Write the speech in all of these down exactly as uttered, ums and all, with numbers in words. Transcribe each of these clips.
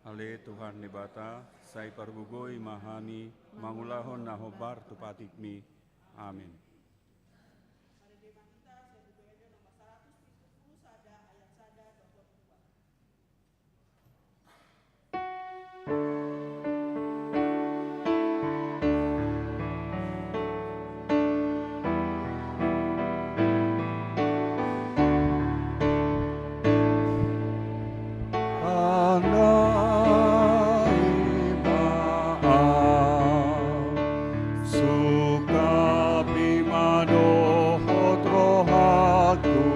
Ale Tuhan Debata, sai pargogoi ma hami mangulahon na hombar tu patikmi. Amen. Tandai ma au, sungkapi ma dohot rohangku.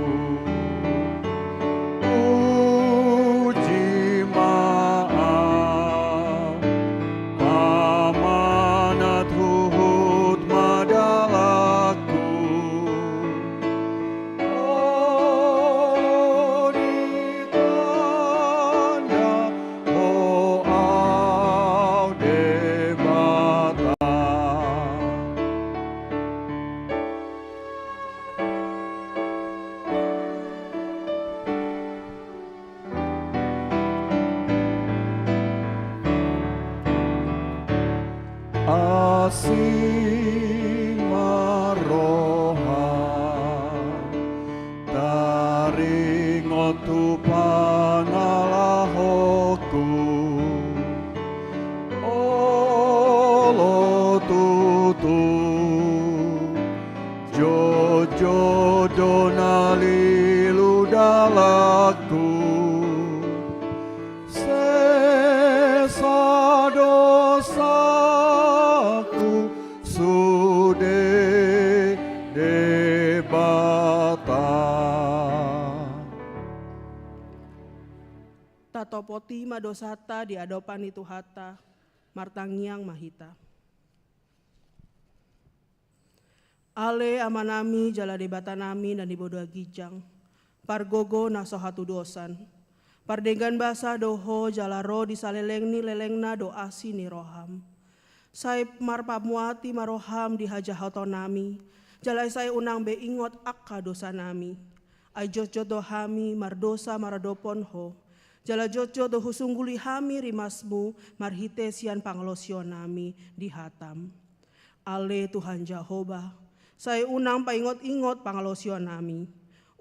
Puji ma au, pamanat huhut ma dalanku. Olo di tanda ho au Debata. Asi ma roham taringot tu pangalahonku. Olo tutu, jotjot do na lilu dalanku. Sesa dosaku sude Debata. Tatopoti ma dosanta di adopan ni Tuhanta, martangiang ma hita. Ale Amanami jala Debatanami na di banua ginjang, pargogo na so hatudosan, pardenggan basa do Ho jala ro di saleleng ni lelengna do asi ni roham. Sai marpamuati ma roham di hajahatonami, jala sai unang be ingot angka dosanami. Ai jotjot do hami mardosa maradophon Ho, jala jotjot do husungguli hami rimasmu marhite sian pangalaosionami di hatam. Ale Tuhan Jahowa, sai unang paingot-ingot pangalaosionami,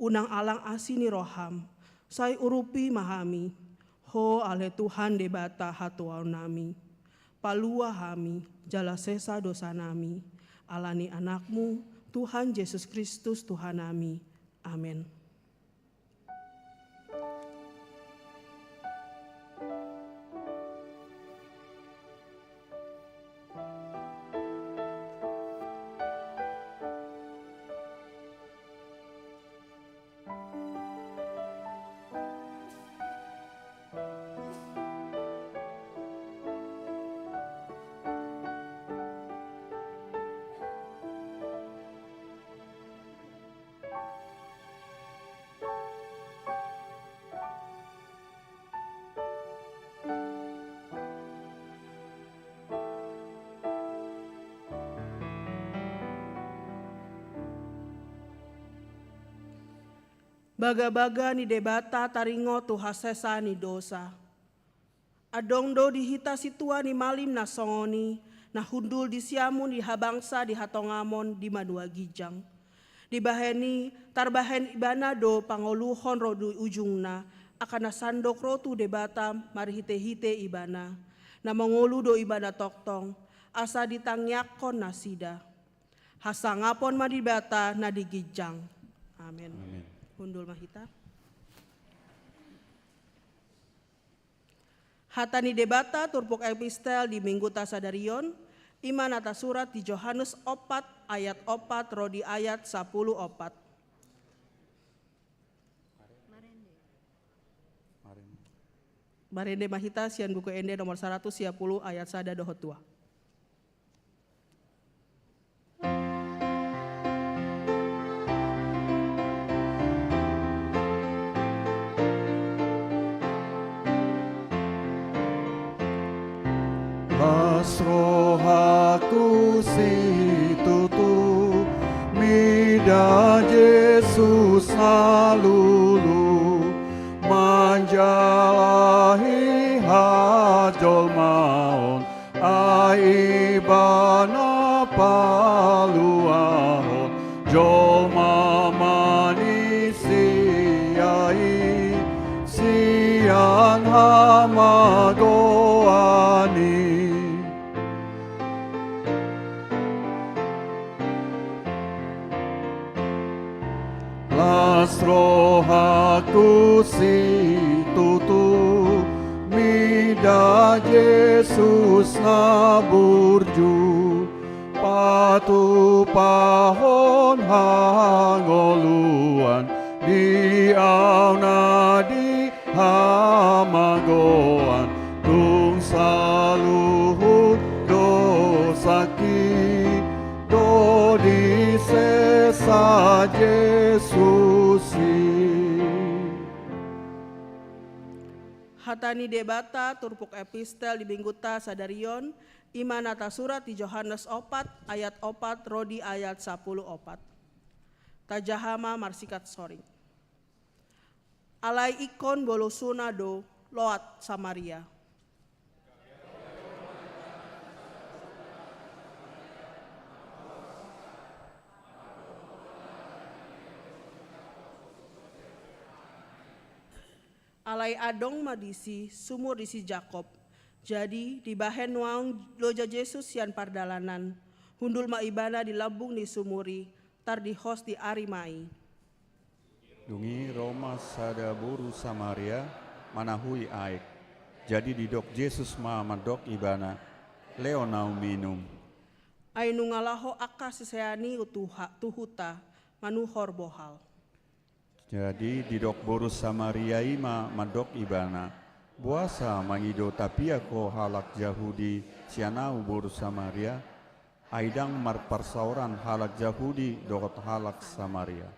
unang alang asi ni roham, sai urupi ma hami, Ho ale Tuhan Debata hatuaonnami. Palua hami, jala sesa dosanami, ala ni Anakmu, Tuhan Jesus Kristus Tuhannami. Amen. Bagabaga ni Debata taringot tu hasesaan ni dosa. Adong do di hita sintua ni malim na songon i, na hundul di siamun di habangsa di hatongamon di banua ginjang. Dibahen i, tarbahen ibana do pangoluhon ro di ujungna, angka na sandok ro tu Debata marhitehite ibana, na mangolu do ibana tongtong, asa ditangiangkon nasida. Hasangapon ma Debata na di ginjang. Amen. Amen. Hundul ma hita. Hata ni Debata turpuk epistel di Mingguta sadari on, i ma na tasurat di Johannes opat ayat opat ro di ayat sapulu opat. Marende ma hita sian Buku Ende nomor saratus sia pulu ayat sada dohot dua. Las rohangku situtu mida Jesus na lulu manjalahi ha haluahon jolma manisia i sian hamagoan i. Las rohangku situtu mida Jesus na burju, patupahon hangoluan di au na di hamagoan, tung saluhut dosangki do disesa Jesus i. Hata ni Debata turpuk epistel di Mingguta sadari on, i ma na tasurat di Johannes opat ayat opat ro di ayat sampulu opat. Tajaha ma marsikat soring. Alai ingkon bolosona do loas Samaria. Alai adong ma disi sumur ni si Jakob. Jadi dibahen nuaeng loja Jesus sian pardalanan. Hundul ma ibana di lambung ni sumur i, tardihos di ari ma i. Dung i ro ma sada boru Samaria manahui aek. Jadi didok Jesus ma mandok ibana, "Lehon ahu minum." Ai nunga laho angka sisean i tu ha-, tu huta manuhor bohal. Jadi didok boru Samaria i ma mandok ibana, "Boasa mangido tapiak ho halak Jahudi sian ahu boru Samaria? Ai ndang marparsaoran halak Jahudi dohot halak Samaria."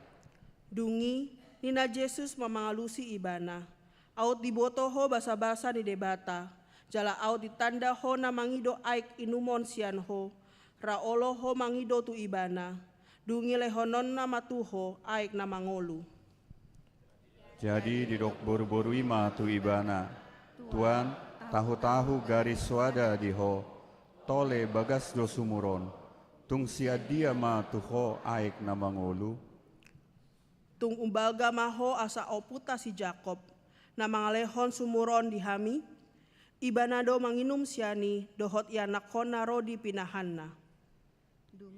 Dung i ninna Jesus ma mangalusi ibana, "Aut diboto ho basabasa ni Debata, jala aut ditanda ho na mangido aek inumon sian ho, ra olo ho mangido tu ibana, dung i lehononna ma tu ho aek na mangolu." Jadi didok boruboru i ma tu ibana, "Tuan, tahu-tahu gari soada di ho, tole bagas do sumur on, tung sian dia ma tu ho aek na mangolu?" Tung umbaga ma ho asa ompunta si Jakob, na mangalehon sumur on di hami? Ibana do manginum sian i, dohot ianakhonna ro di pinahanna.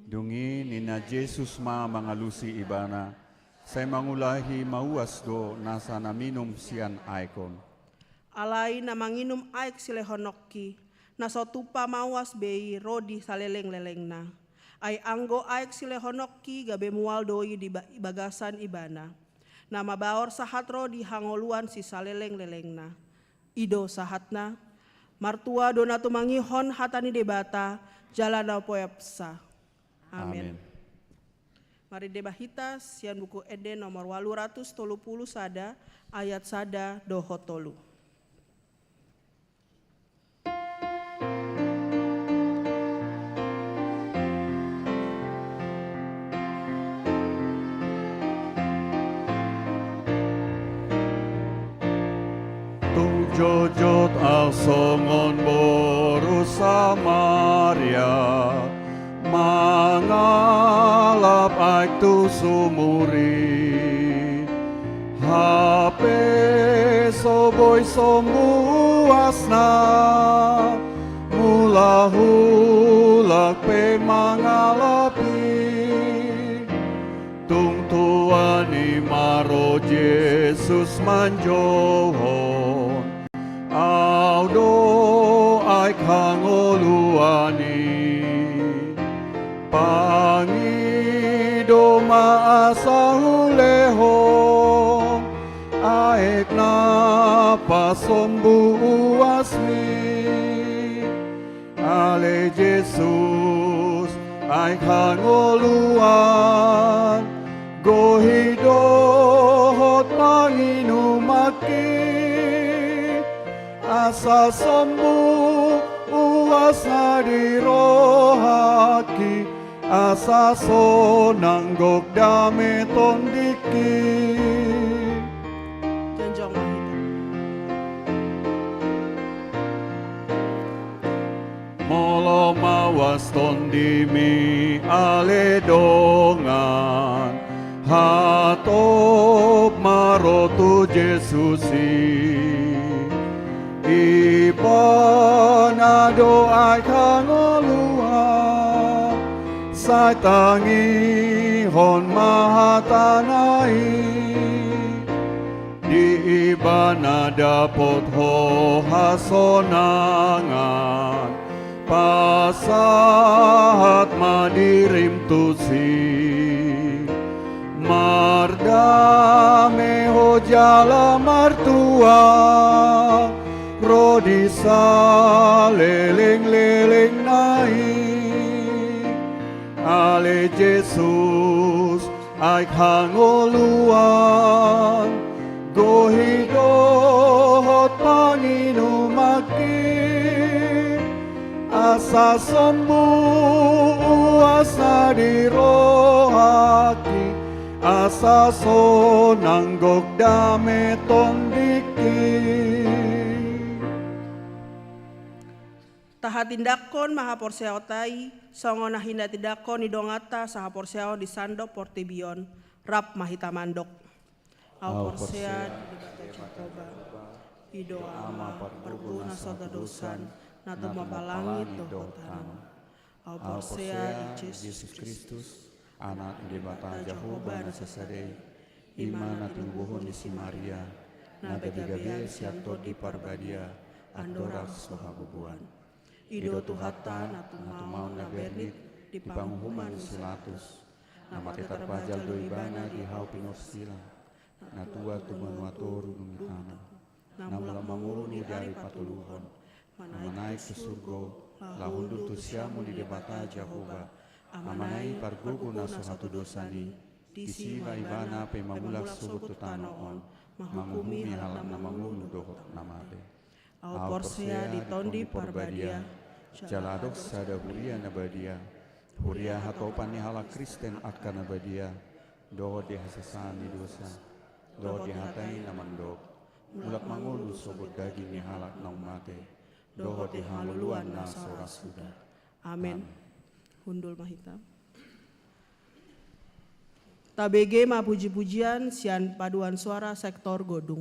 Dung i ninna Jesus ma mangalusi ibana, "Sai mangulahi mauas do nasa na minum sian aek on." Alai na manginum aek silehononki, na so tumpa mauas be i ro di salelenglelengna. Ai anggo aek silehononki gabe mual do i di ba-, bagasan ibana, na mabaor sahat ro di hangoluan sisalelenglelengna. I do sahatna. Martua do na tumangihon hata ni Debata, jala na poeapsa. Amen. Amen. Marende ma hita sian Buku Ende nomor ualu ratus tolu pulu sada, ayat sada dohot tolu. Tung jotjot ahu songon boru Samaria, mangalap aek tu sumur i. Hape so boi sombu uasna, mula hulak pe mangalap i. Tung tuan i ma ro Jesus manjouhon, "Ahu do aek hangoluan i. Pangido ma asa hulehon aek na pasombu uasmi." Ale Jesus, aek hangoluan, gohi dohot panginumanki, asa sombu uasna di rohangki, asa sonang gok dame tondingki. Jongjong ma hita. Molo mauas tondimi ale dongan, hatop ma ro tu Jesus i. Ibana do aek hangoluan, sai tangihon ma hatana i. Di Ibana dapot ho hasonangan, pasahat ma dirim tusi. Mardame ho jala martua ro di salelenglelengna i. Ale Jesus, aek hangoluan, gohi dohot panginumanki, asa sombu uasna di rohangki, asa sonang gok dame tondingki. Tahatindangkon ma haporseaonta i, songon na hinatindangkon ni donganta sahaporseaon di sandok portibi on, rap ma hita mandok. Ahu porsea di Debata Jahowa, i do Ama pargogo na so hatudosan, na tumompa langit dohot tano. Ahu porsea di Jesus Kristus, Anak ni Debata Jahowa na sasada i, i ma na tinubuhon ni si Maria, na gabe-gabean sian Tondi Parbadia, andorang so habubuhan. I do Tuhanta na tumaon na bernit di panguhuman ni si Pilatus, na mate tarpajal do Ibana di hau pinorsilang, na tuat tu banua toru dung i tano, na mulak mangolu di ari patoluhon, na manaek tu surgo, laho hundul tu siamun ni Debata Jahowa, Amana i pargogo na so hatudosan i. Disi ma Ibana pe mamulak sogot tu tano on, manguhumi halak na mangolu dohot na mate. Ahu porsea di Tondi Parbadia, jala adong sada huria na badia, huria hatopan ni halak Kristen angka na badia, dohot di hasesaan ni dosa, dohot di hata i na mandok, mulak mangolu sogot daging ni halak naung mate, dohot di hangoluan na so ra suda. Amen. Amen. Hundul ma hita. Tabege ma puji-pujian sian paduan suara sektor Godung.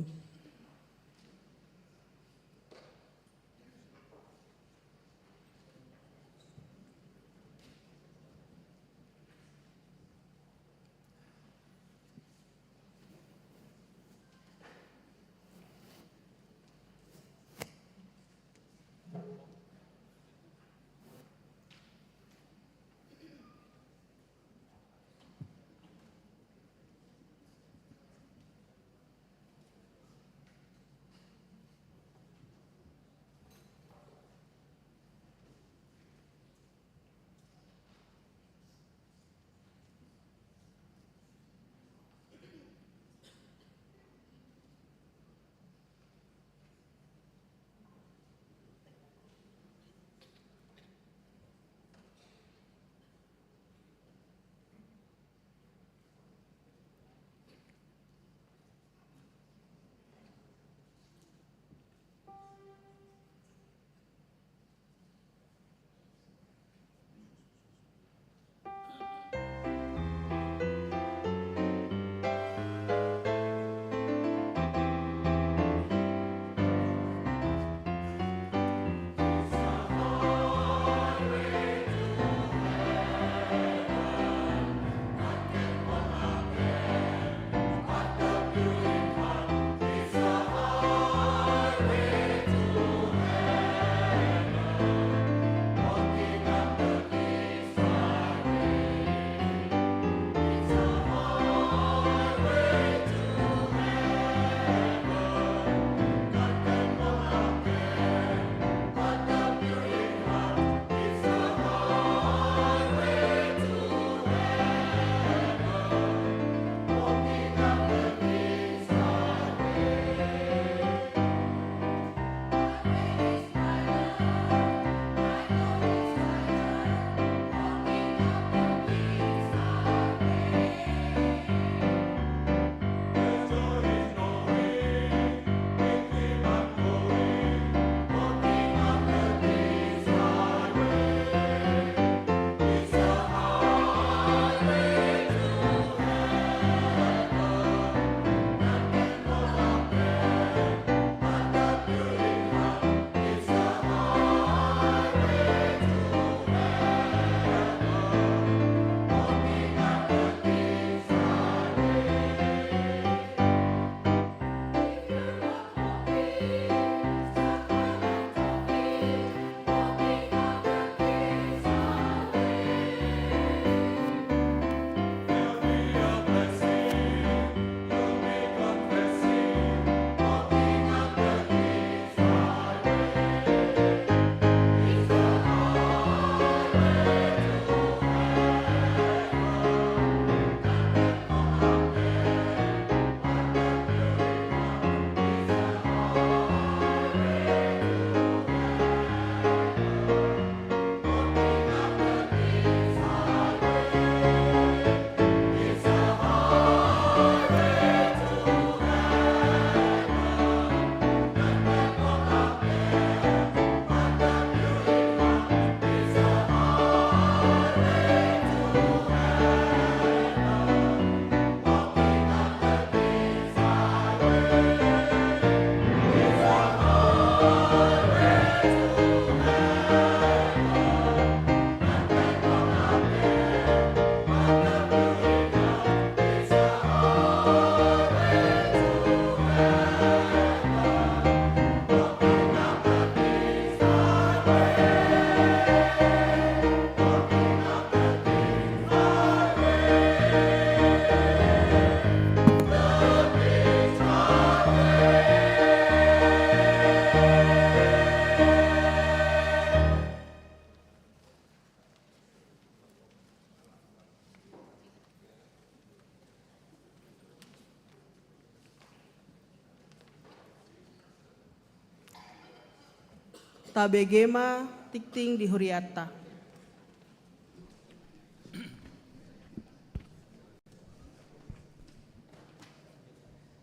Tabege ma tingting di hurianta.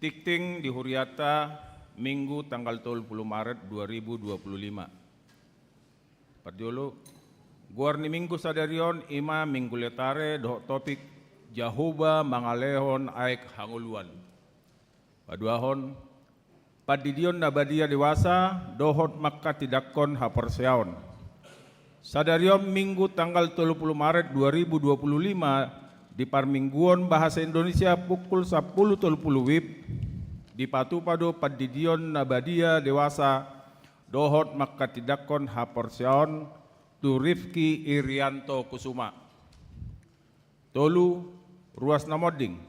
Tingting di hurianta, Minggu tanggal tolu pulu Maret dua ribu dua pulu lima. Parjolo, goar ni Minggu sadari on i ma Minggu Letare dohot topik Jahowa mangalehon aek hangoluan. Paduahon, pandidion na badia dewasa dohot manghatindanghon haporseaon. Sadari on Minggu tanggal tolu pulu Maret dua ribu dua pulu lima, di parmingguon bahasa Indonesia pukul sampulu tolu pulu wib, dipatupa do pandidion na badia dewasa dohot manghatindanghon haporseaon tu Rifki Irianto Kusuma. Tolu, ruas na monding.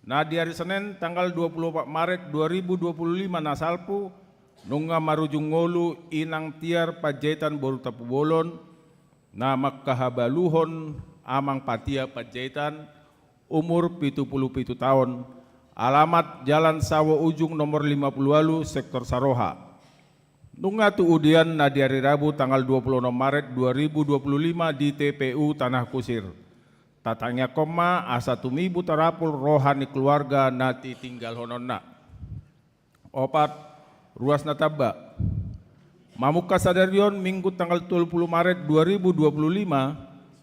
Na di ari Senen tanggal dua pulu opat Maret dua ribu dua pulu lima na salpu, nunga marujung ngolu Inang Tiar Panjaitan boru Tampubolon, na manghabaluhon Amang Patia Panjaitan, umur pitu pulu pitu taon, alamat Jalan Sawo Ujung nomor lima pulu ualu, sektor Saroha. Nunga tu udian na di ari Rabu tanggal dua pulu onom Maret dua ribu dua pulu lima di T P U Tanah Kusir. Tatangiangkon ma asa tumibu tarapul roha ni keluarga na titinggalhononna. Opat, ruas na tamba. Mamungka sadari on Minggu tanggal tolu pulu Maret dua ribu dua pulu lima,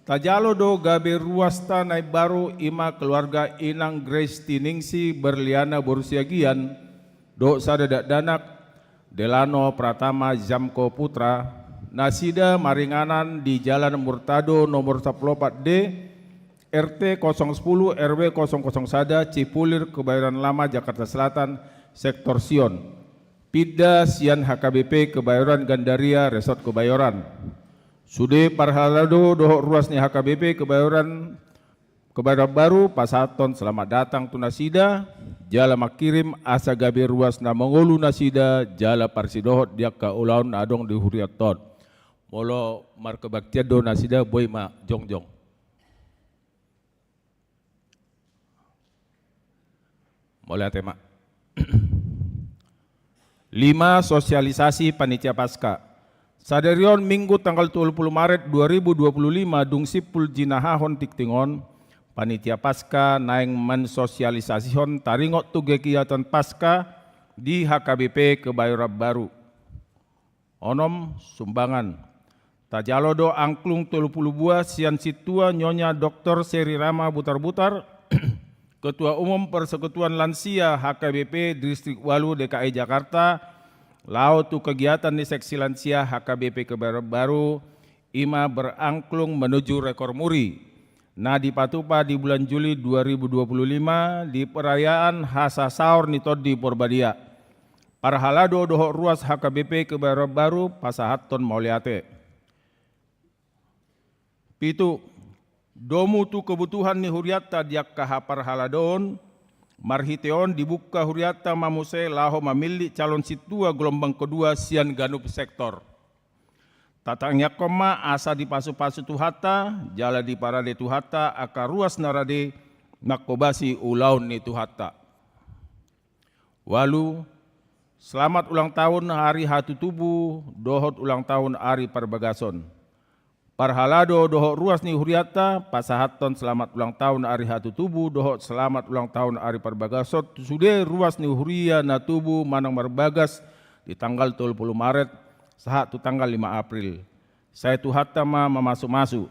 tajalo do gabe ruasta na imbaru, i ma keluarga Inang Grace Tiningsih Berliana boru Siagian, dohot sada dakdanak, Delano Pratama Jamko Putra, nasida maringanan di Jalan Murtado nomor sampulu opat D, R T kosong sepuluh, R W kosong kosong sada, Cipulir, Kebayoran Lama, Jakarta Selatan, Sektor Sion. Pinda sian H K B P Kebayoran Gandaria, Resort Kebayoran. Sude parhalado dohot ruas ni H K B P Kebayoran, Kebayoran Baru, pasahathon selamat datang tu nasida, jala mangkirim asa gabe ruas na mangolu nasida, jala parsidohot di angka ulaon na adong di hurianta on. Molo markebaktian do nasida, boi ma jongjong. Mauliate ma. Lima, sosialisasi panitia Paskah. Sadari on Minggu tanggal tolu pulu Maret dua ribu dua pulu lima, dung simpul jinahahon tingting on, panitia Paskah naeng mensosialisasihon taringot tu kegiatan Paskah di H K B P Kebayoran Baru. Onom, sumbangan. Tajalo do angklung tolu pulu buah sian sintua Nyonya Doktor Seri Rama Butarbutar, Ketua Umum Persekutuan Lansia H K B P Distrik ualu D K I Jakarta, laho tu kegiatan ni seksi lansia H K B P Kebayoran Baru, i ma berangklung menuju rekor muri. Na dipatupa di bulan Juli dua ribu dua pulu lima, di perayaan hasasaor ni Tondi Porbadia. Parhalado dohot ruas H K B P Kebayoran Baru pasahathon mauliate. Pitu, domu tu kebutuhan ni hurianta di angka haparhaladoon, marhite on dibuka hurianta ma muse laho mamillit calon sintua gelombang kedua sian ganup sektor. Tatangiangkon ma asa dipasupasu Tuhanta, jala diparade Tuhanta angka ruas na rade manghobasi ulaon ni Tuhanta. Ualu, selamat ulang tahun ari hatutubu dohot ulang tahun ari parbagason. Parhalado dohot ruas ni hurianta pasahathon selamat ulang tahun ari hatutubu dohot selamat ulang tahun ari parbagason tu sude ruas ni huria na tubu manang marbagas di tanggal tolu pulu Maret sahat tu tanggal lima April. Sai Tuhanta ma mamasumasu.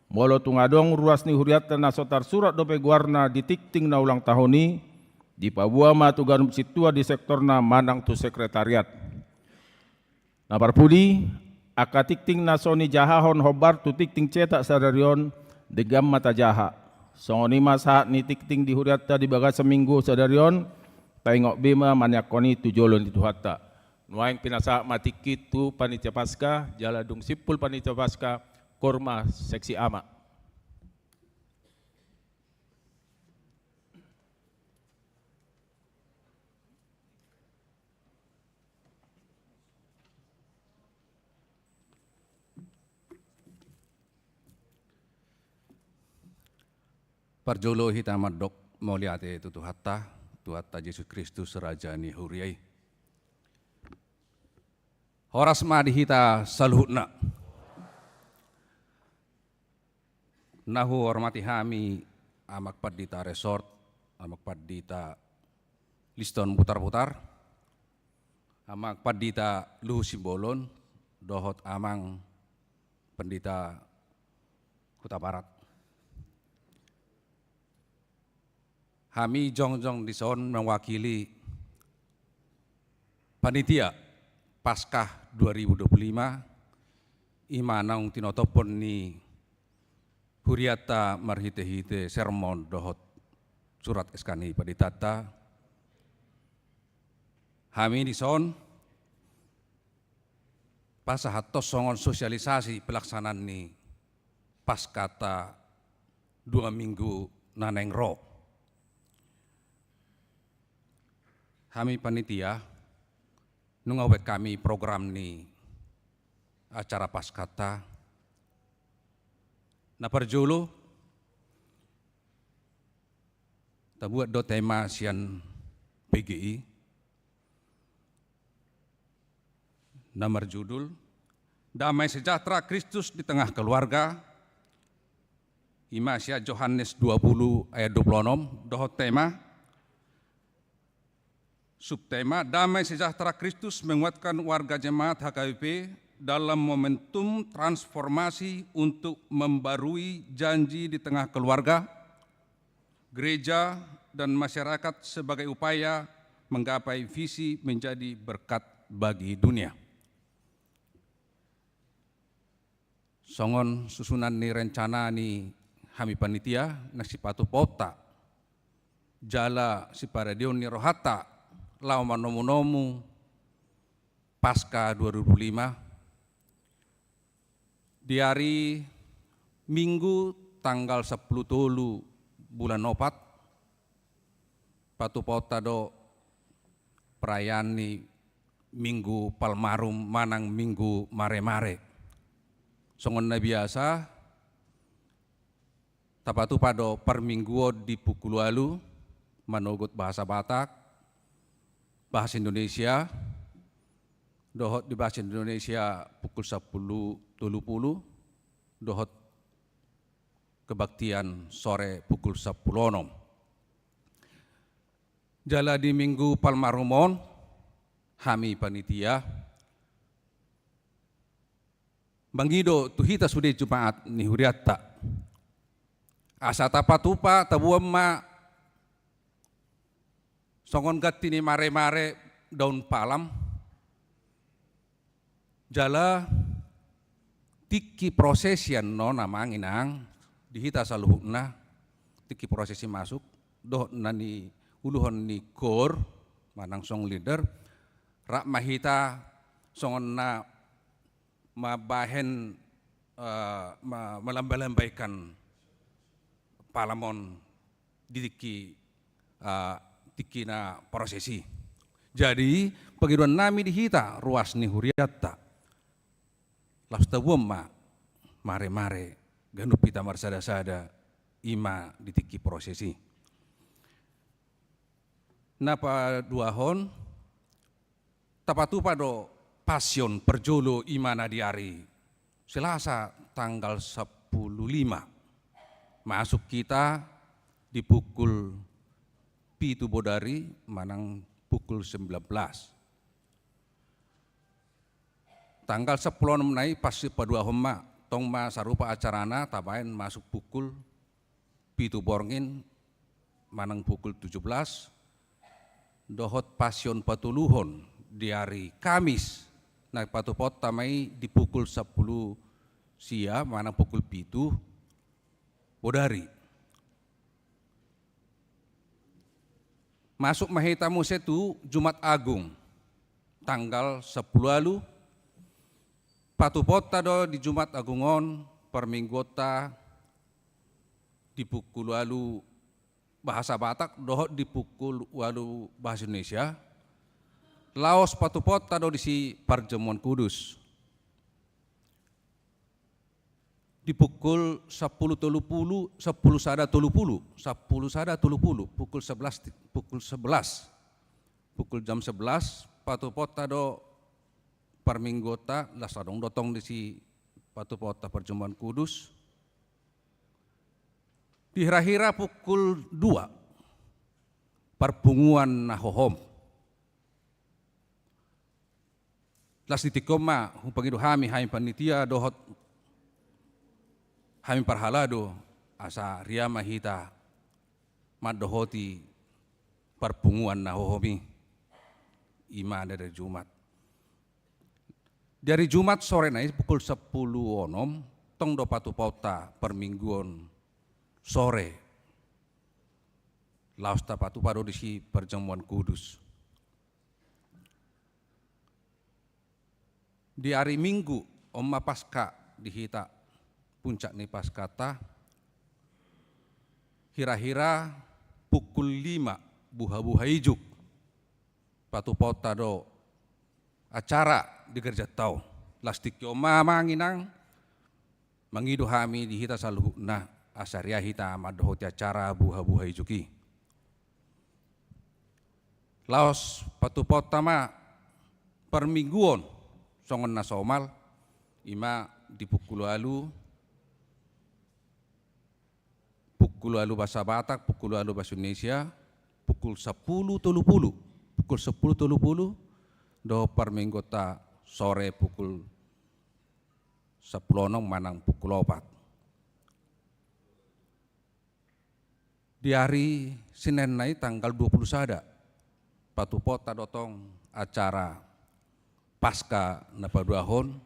Molo tung adong ruas ni hurianta na so tarsurat dope goarna di tingting na ulang tahun i, dipaboa ma tu ganup sintua di sektorna manang tu sekretariat. Na parpudi, angka tingting na so nijahahon hombar tu tingting cetak sadari on, denggan ma tajaha. Songon i ma sahat ni tingting di hurianta di bagasan Minggu sadari on, taingot be ma maniangkon i tu jolo ni Tuhanta. Nuaeng pinasahat ma tingki tu panitia Paskah, jala dung simpul panitia Paskah, koor ma seksi ama. Parjolo hita mandok mauliate tu Tuhanta, Tuhanta Jesus Kristus, Raja ni huria i. Horas ma di hita saluhutna. Na huhormati hami Amang Pandita Resort, Amang Pandita Liston Putar-putar, Amang Pandita Luhut Simbolon, dohot Amang Pandita Hutabarat. Hami jongjong dison mewakili panitia Paskah dua ribu dua puluh lima, i ma naung tinotophon ni hurianta marhite-hite sermon dohot surat S K ni panditanta. Hami dison pasahathon songon sosialisasi pelaksanaan ni Paskahta dua minggu na naeng ro. Hami panitia, nunga hubaen hami program ni acara Paskahta. Na parjolo, tabuat do tema sian P G I na marjudul Damai Sejahtera Kristus di Tengah Keluarga, i ma sian Johannes dua puluh ayat dua puluh enam, dohot tema, subtema, Damai Sejahtera Kristus menguatkan warga jemaat H K B P dalam momentum transformasi untuk membarui janji di tengah keluarga, gereja, dan masyarakat sebagai upaya menggapai visi menjadi berkat bagi dunia. Songon susunan ni rencana ni hami panitia, na sipatupaonta jala siparadeon ni rohanta laho manomu-nomu Paskah dua ribu dua puluh lima, di ari Minggu tanggal sampulu tolu bulan opat, patupaonta do perayaan ni Minggu Palmarum manang Minggu Mare-mare. Songon na biasa, tapatupa do parmingguon di pukul ualu manogot bahasa Batak, bahasa Indonesia, dohot di bahasa Indonesia pukul sampulu tolu pulu, dohot kebaktian sore pukul sampulu onom. Jala di Minggu Palmarum on, hami panitia mangido tu hita sude jemaat ni hurianta, asa tapatupa, taboan ma songon ganti ni mare-mare daun palam, jala tingki prosesi annon, amang inang, di hita saluhutna, tingki prosesi masuk dohot na niuluhon ni koor manang song leader, rap ma hita songon na mambahen, eh, ma-, malamba-lambaikan palam on di tingki, eh, tingkina prosesi. Jadi, pangidoan nami di hita ruas ni hurianta, laos taboan ma mare-mare ganup hita marsada-sada, i ma di tingki prosesi. Na paduahon, tapatupa do Pasion parjolo, i ma na di ari Selasa tanggal sampulu lima. Masuk hita di pukul pitu bodari manang pukul sembilan belas. Tanggal sampulu onom nai Pasion paduahon ma, tong ma sarupa acarana, tabaen masuk pukul pitu borngin manang pukul tujuh belas, dohot Pasion patoluhon di ari Kamis, na patupaonta ma i di pukul sampulu sia manang pukul pitu bodari. Masuk ma hita muse tu Jumat Agung, tanggal sampulu ualu, patupaonta do di Jumat Agung on parmingguonta di pukul ualu bahasa Batak dohot di pukul ualu bahasa Indonesia, laos patupaonta do disi parjamuan kudus. Di pukul sampulu tolu pulu, sampulu sada tolu pulu, sampulu sada tolu pulu, pukul sebelas, pukul sebelas, pukul jam sebelas, patupaonta do parmingguonta, las adong do tong disi patupaonta parjamuan kudus. Di hira-hira pukul dua, parpunguan na hohom. Las di tingki on ma hupangido hami, hami panitia dohot hami parhalado, asa ria ma hita mandohoti parpunguan na hohom i, i ma di ari Jumat. Di ari Jumat sore nai pukul sampulu onom, tong do patupaonta parmingguon sore. Laos tapatupa do disi parjamuan kudus. Di ari Minggu, on ma Paska di hita, puncak ni Paskata, hira-hira pukul lima buha-buha ijuk, patupaonta do acara di gerejanta on. Las tingki on ma amang inang, mangido hami di hita saluhutna, asa ria hita mandohoti acara buha-buha ijuk i. Laos patupaonta ma parmingguon songon na somal, i ma di pukul ualu, pukul ualu bahasa Batak, pukul ualu bahasa Indonesia, pukul sampulu tolu pulu, pukul sampulu tolu pulu, dohot parmingguonta sore pukul sampulu onom manang pukul opat. Di ari Senen nai tanggal dua pulu sada, patupaonta do tong acara Paska na paduahon,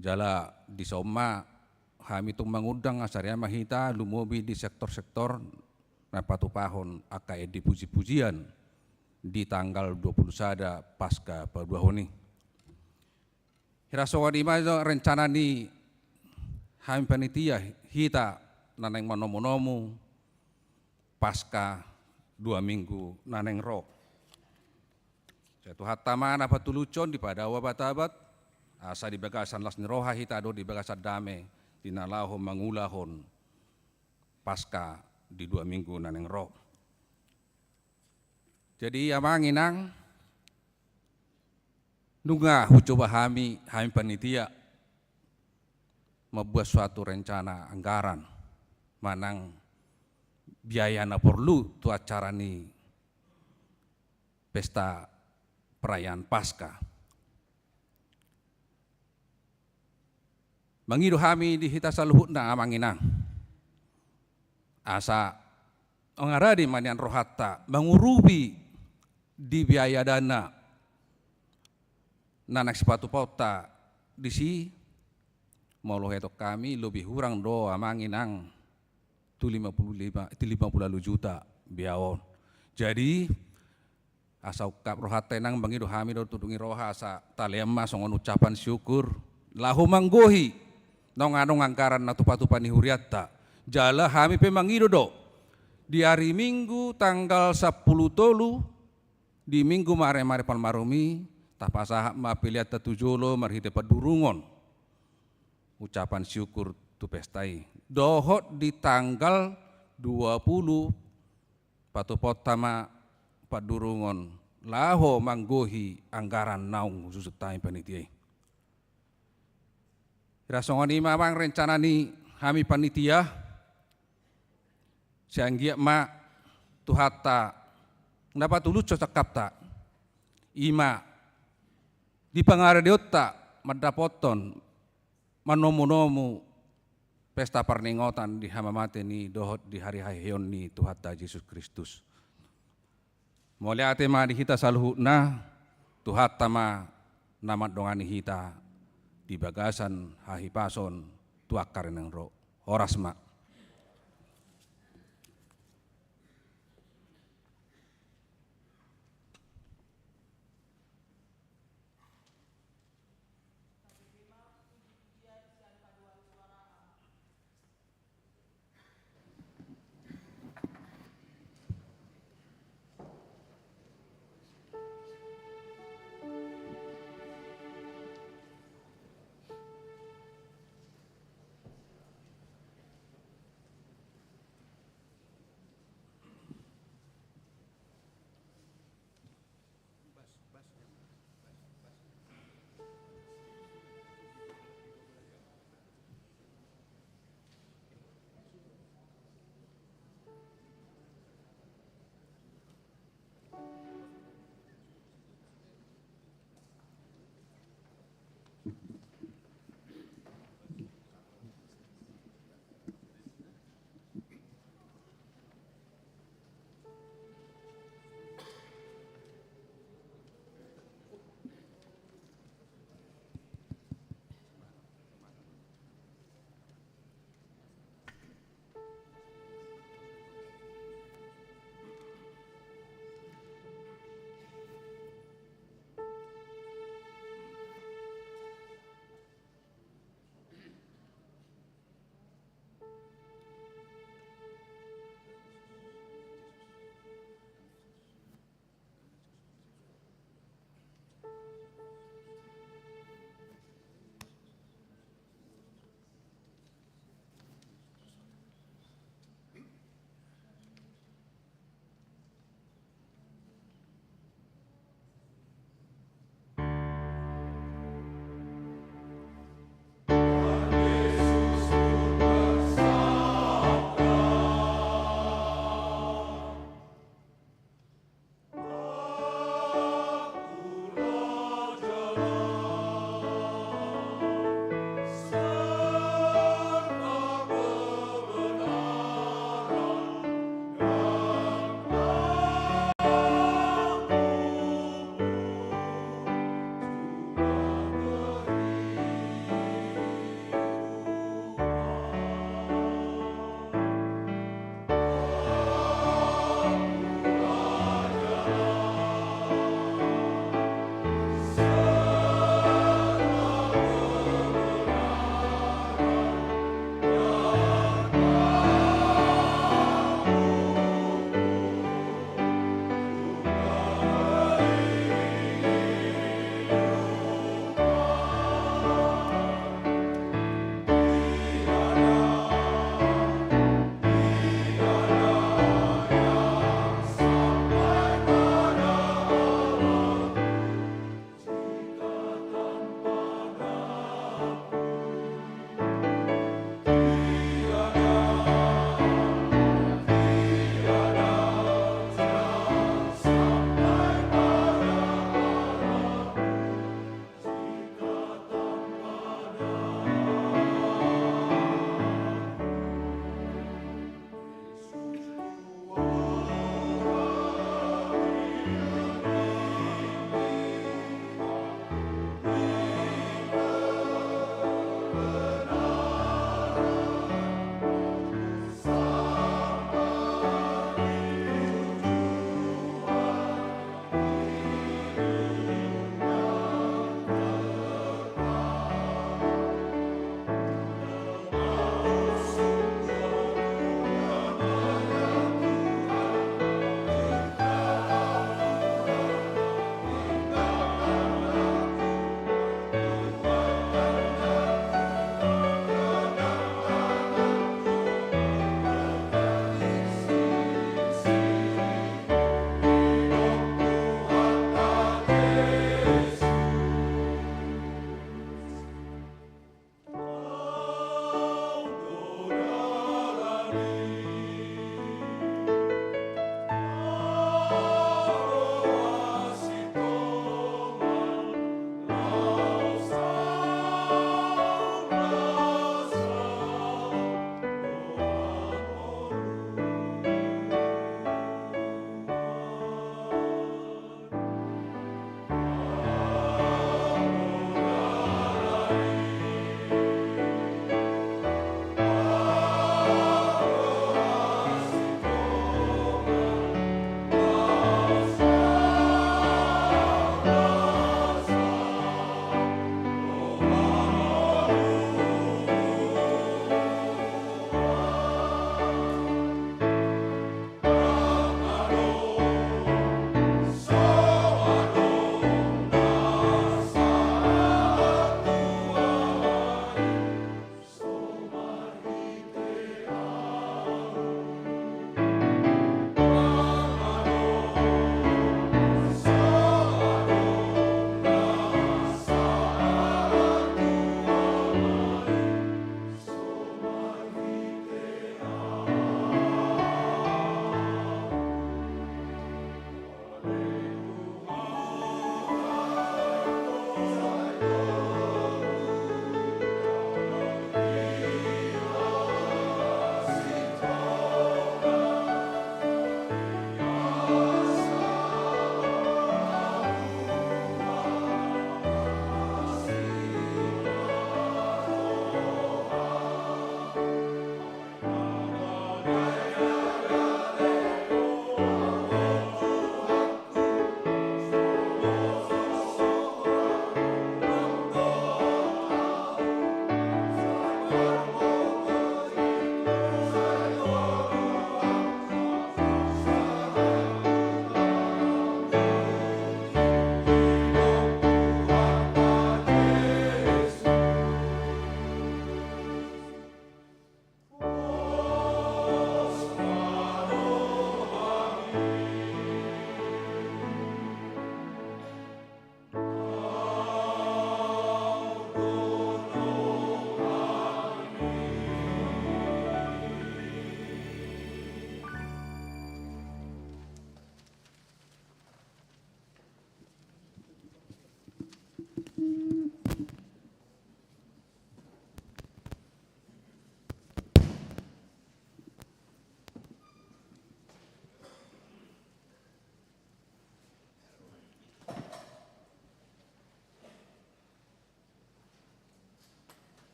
jala dison ma hami tung mangundang asa ria ma hita lumobi di sektor-sektor na patupahon angka endi puji-pujian di tanggal dua pulu sada Paska paduahon i. Hira songon i ma jo rencana ni hami panitia, hita na naeng manomu-nomu Paska dua minggu na naeng ro. Sai Tuhanta ma na patulushon, dipadao abat-abat, asa di bagasan las ni roha hita do di bagasan dame di na laho mangulahon Paska di dua minggu na naeng ro. Jadi amang inang, nunga hucoba hami, hami panitia, mambuat suatu rencana anggaran manang biaya na porlu tu acara ni pesta perayaan Paska. Mangido hami di hita saluhutna amang inang, asa mangaradi ma nian rohanta mangurupi di biaya dana na naeng sipatupaonta disi. Molo huetong hami, lobi hurang do amang inang tu lima pulu lima, tu lima pulu ualu juta biaya on. Jadi asa ungkap rohanta inang, mangido hami do tu dung i roha asa talean ma songon ucapan syukur laho manggohi naung adong anggaran na tupa-tupa ni hurianta. Jala hami pe mangido do, di ari Minggu tanggal sampulu tolu, di Minggu mare-mare Palmarum i, tapasahat ma peleanta tu jolo marhite pandurungon ucapan syukur tu pesta i. Dohot di tanggal dua pulu, patupaonta ma pandurungon laho manggohi anggaran naung hususun hami panitia i. Hira songon i ma amang rencana ni hami panitia, sai anggiat ma Tuhanta na patulushon sangkapta, i ma di pangaradeonta mandapothon manomu-nomu pesta parningotan di hamamate ni dohot di hari haheheon ni Tuhanta Jesus Kristus. Mauliate ma di hita saluhutna, Tuhanta ma na mandongani hita di bagasan hahipason tu angka ari naeng ro. Horas ma.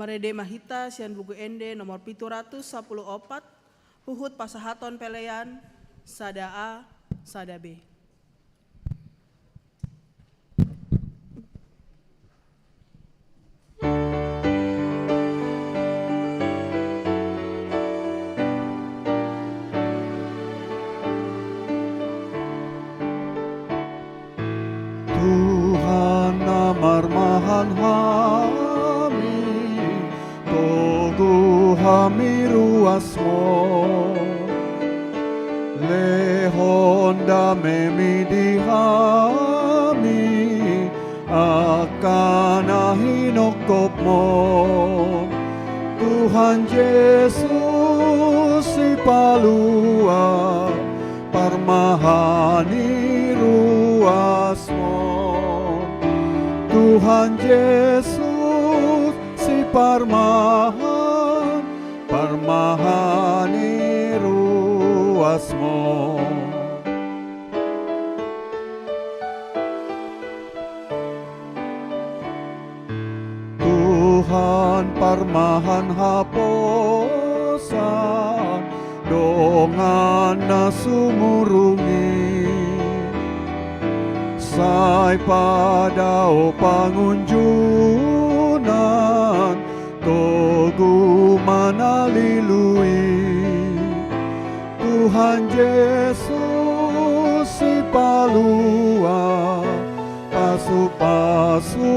Marende ma hita sian Buku Ende nomor pitu ratus sampulu opat, huhut pasahathon pelean sada A, sada B. Tuhan na marmahan hami, togu hami ruasMo. Lehon damemi di hami, angka na hinophopMo. Tuhan Jesus Sipalua, parmahan ni ruasMo. Tuhan Jesus Siparmahan, parmahan ni ruasMo. Tuhan parmahan haposan, dongan na sumurung i. Sai padao pangunjunan, togu manalului. Tuhan Jesus Sipalua, pasupasu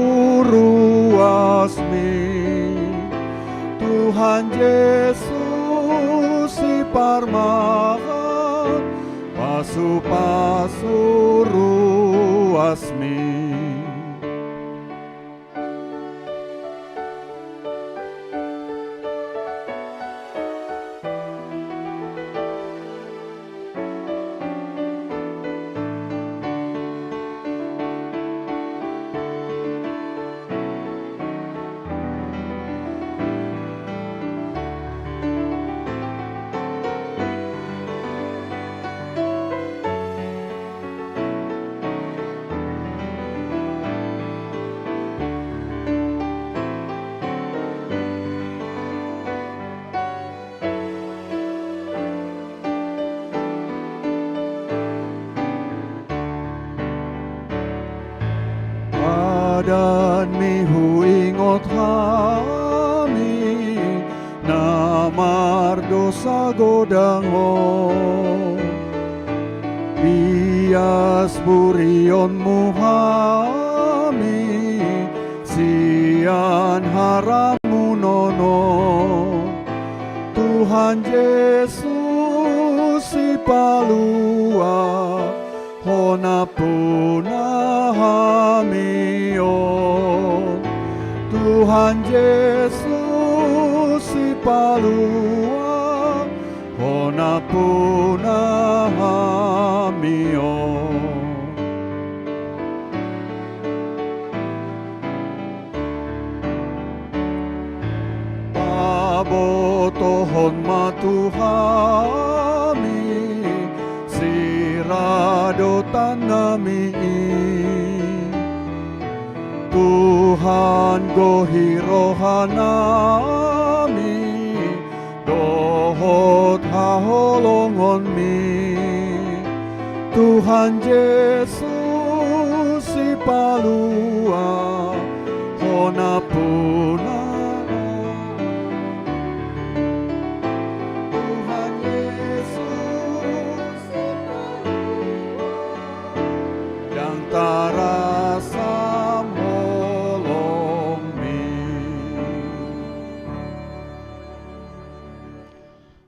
ruasMi. Tuhan Jesus Siparmahan, pasupasu ruasMi. PadanMi huingot hami na mardosa godang on. Ias burionMu hami sian haramunon on. Tuhan Jesus Sipalua, Ho nampuna hami on. Tuhan Jesus Sipalua, Ho nampuna hami on. Pabotohon ma tu hami siradotan nami i. Tuhan, gohi roha nami dohot haholongonmi. Tuhan Jesus Sipalua, Ho nampuna. Tuhan Jesus Sipalua, ndang tarasam holongmi.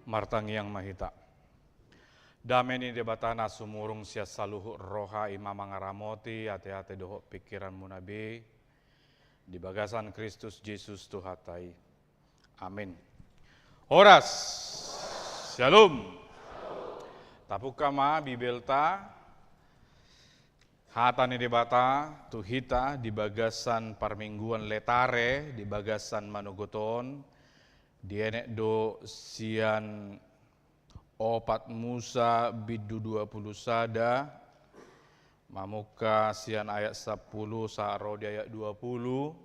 Martangiang ma hita. Dame ni Debata na sumurung sian saluhut roha, i ma mangaramoti ateate dohot pingkiranmuna be di bagasan Kristus Jesus Tuhanta i. Amin. Horas. Syalom. Tapungka ma Bibelta. Hata ni Debata tu hita di bagasan parmingguan Laetare, di bagasan manogot on, dienet do sian opat Musa bindu dua pulu sada, mamungka sian ayat sampulu sahat ro di ayat dua pulu,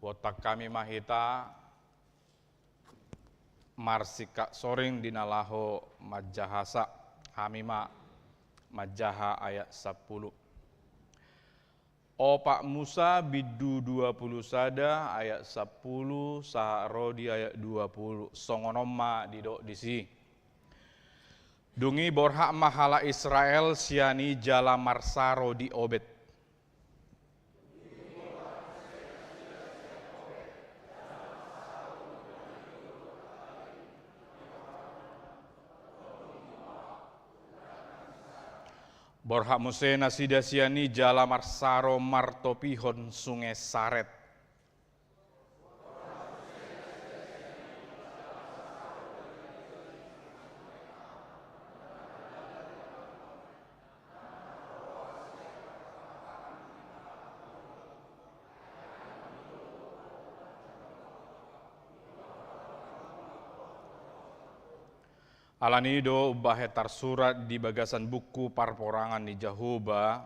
Bontang hami ma hita marsingkat soring di na laho manjahasa. Hami ma manjaha ayat sampulu. Opat Musa bindu dua pulu sada ayat sampulu sahat ro di ayat dua pulu. Songon on ma didok disi. Dung i borhat ma halak Israel sian i jala marsaro di Obed. Borhat muse nasida sian i jala marsaro martopihon sunge Saret. Alani i do umbahen tarsurat di bagasan buku parporangan ni Jahowa,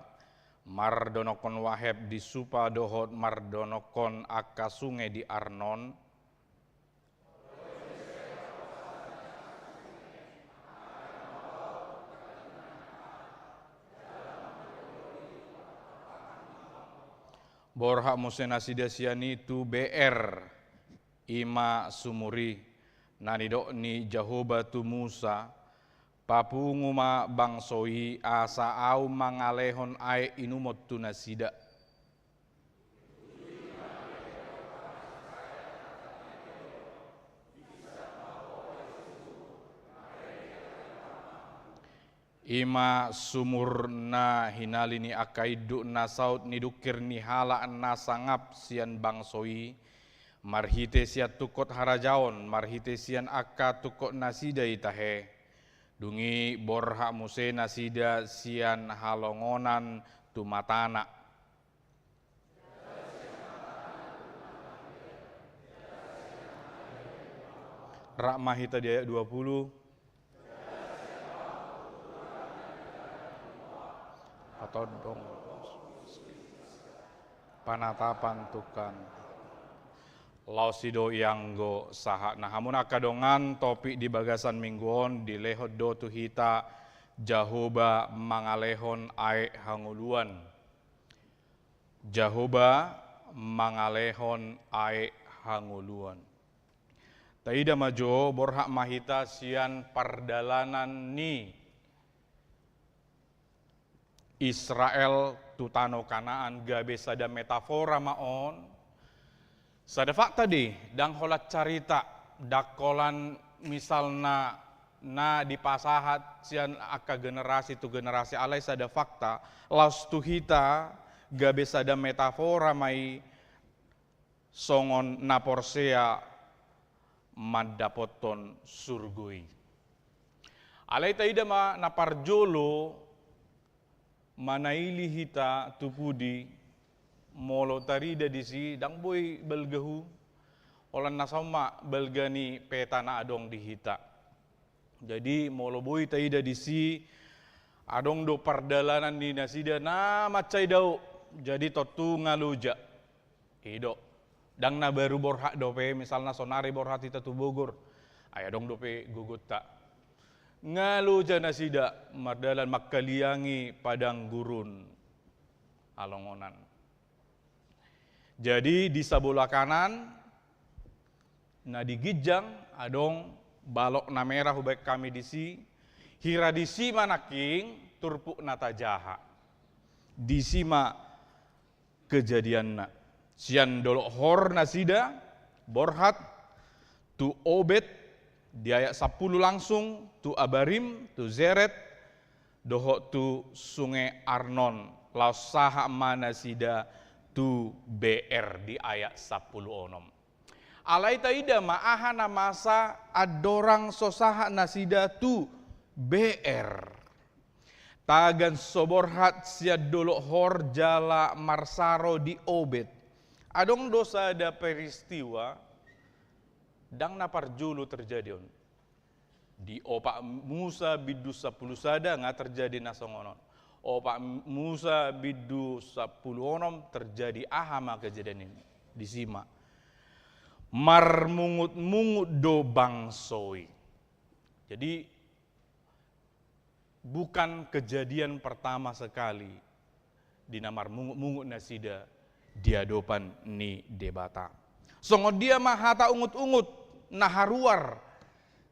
mardonokkon waheb di Supa dohot mardonokkon angka sunge di Arnon. Borhat muse nasida sian i tu Beer, i ma sumur i, na nidok ni Jahowa tu Musa, papungu ma bangso i asa ahu mangalehon aek inumon tu nasida. I ma sumur na hinali ni angka induk na saut ni dungkir ni halak na sangap sian bangso i, marhite sian tungkot harajaon, marhite sian angka tungkot nasida i tahe. Dung i borhat muse nasida sian halongonan tu matana. Rap ma hita di ayat dua pulu. Patondong panatapan Tuhan. Laos i do ianggo sahat na hamu na angka dongan, topik di bagasan minggu on dilehon do tu hita Jahowa mangalehon aek hangoluan. Jahowa mangalehon aek hangoluan. Taida ma jo, borhat ma hita sian pardalanan ni Israel tu tano Kanaan, gabe sada metafora ma on. Sada fakta do i, ndang holan carita, ndang holan misalna na dipasahat sian angka generasi tu generasi, alai sada fakta, laos tu hita gabe sada metafora ma i songon na porsea mandapothon surgo i. Alai taida ma na parjolo, manaili hita tu pudi, molo tarida disi, ndang boi balgahu, holan na saut ma balga ni peta na adong di hita. Jadi, molo boi taida disi, adong do pardalanan ni nasida na mansai dao, jadi tontu nga loja. I do. Ndang na baru borhat dope, misalna sonari borhat hita tu Bogor. Ai adong dope gogonta. Nga loja nasida mardalan mangkaliangi padang gurun, halongonan. Jadi di sabola kanan, na di ginjang, adong balok na merah hubaen hami disi, hira disi ma nangkin turpuk na tajaha. Disi ma kejadianna. Sian dolok Hor nasida borhat tu Obed, di ayat sampulu langsung, tu Abarim, tu Zered, dohot tu sunge Arnon, laos sahat ma nasida tu Beer di ayat sampulu onom. Alai taida ma aha na masa andorang so sahat nasida tu Beer. Tagan so borhat sian dolok Hor jala marsaro di Obed. Adong do sada peristiwa, ndang na parjolo terjadi on. Di Opat Musa bindu sampulu sada nga terjadi na songon on. Opat Musa bindu sampulu onom terjadi aha ma kejadian i? Disi ma. Marmungut-mungut do bangso i. Jadi, bukan kejadian pertama sekali di na marmungut-mungut nasida di adopan ni Debata. Songon dia ma hata ungut-ungut na haruar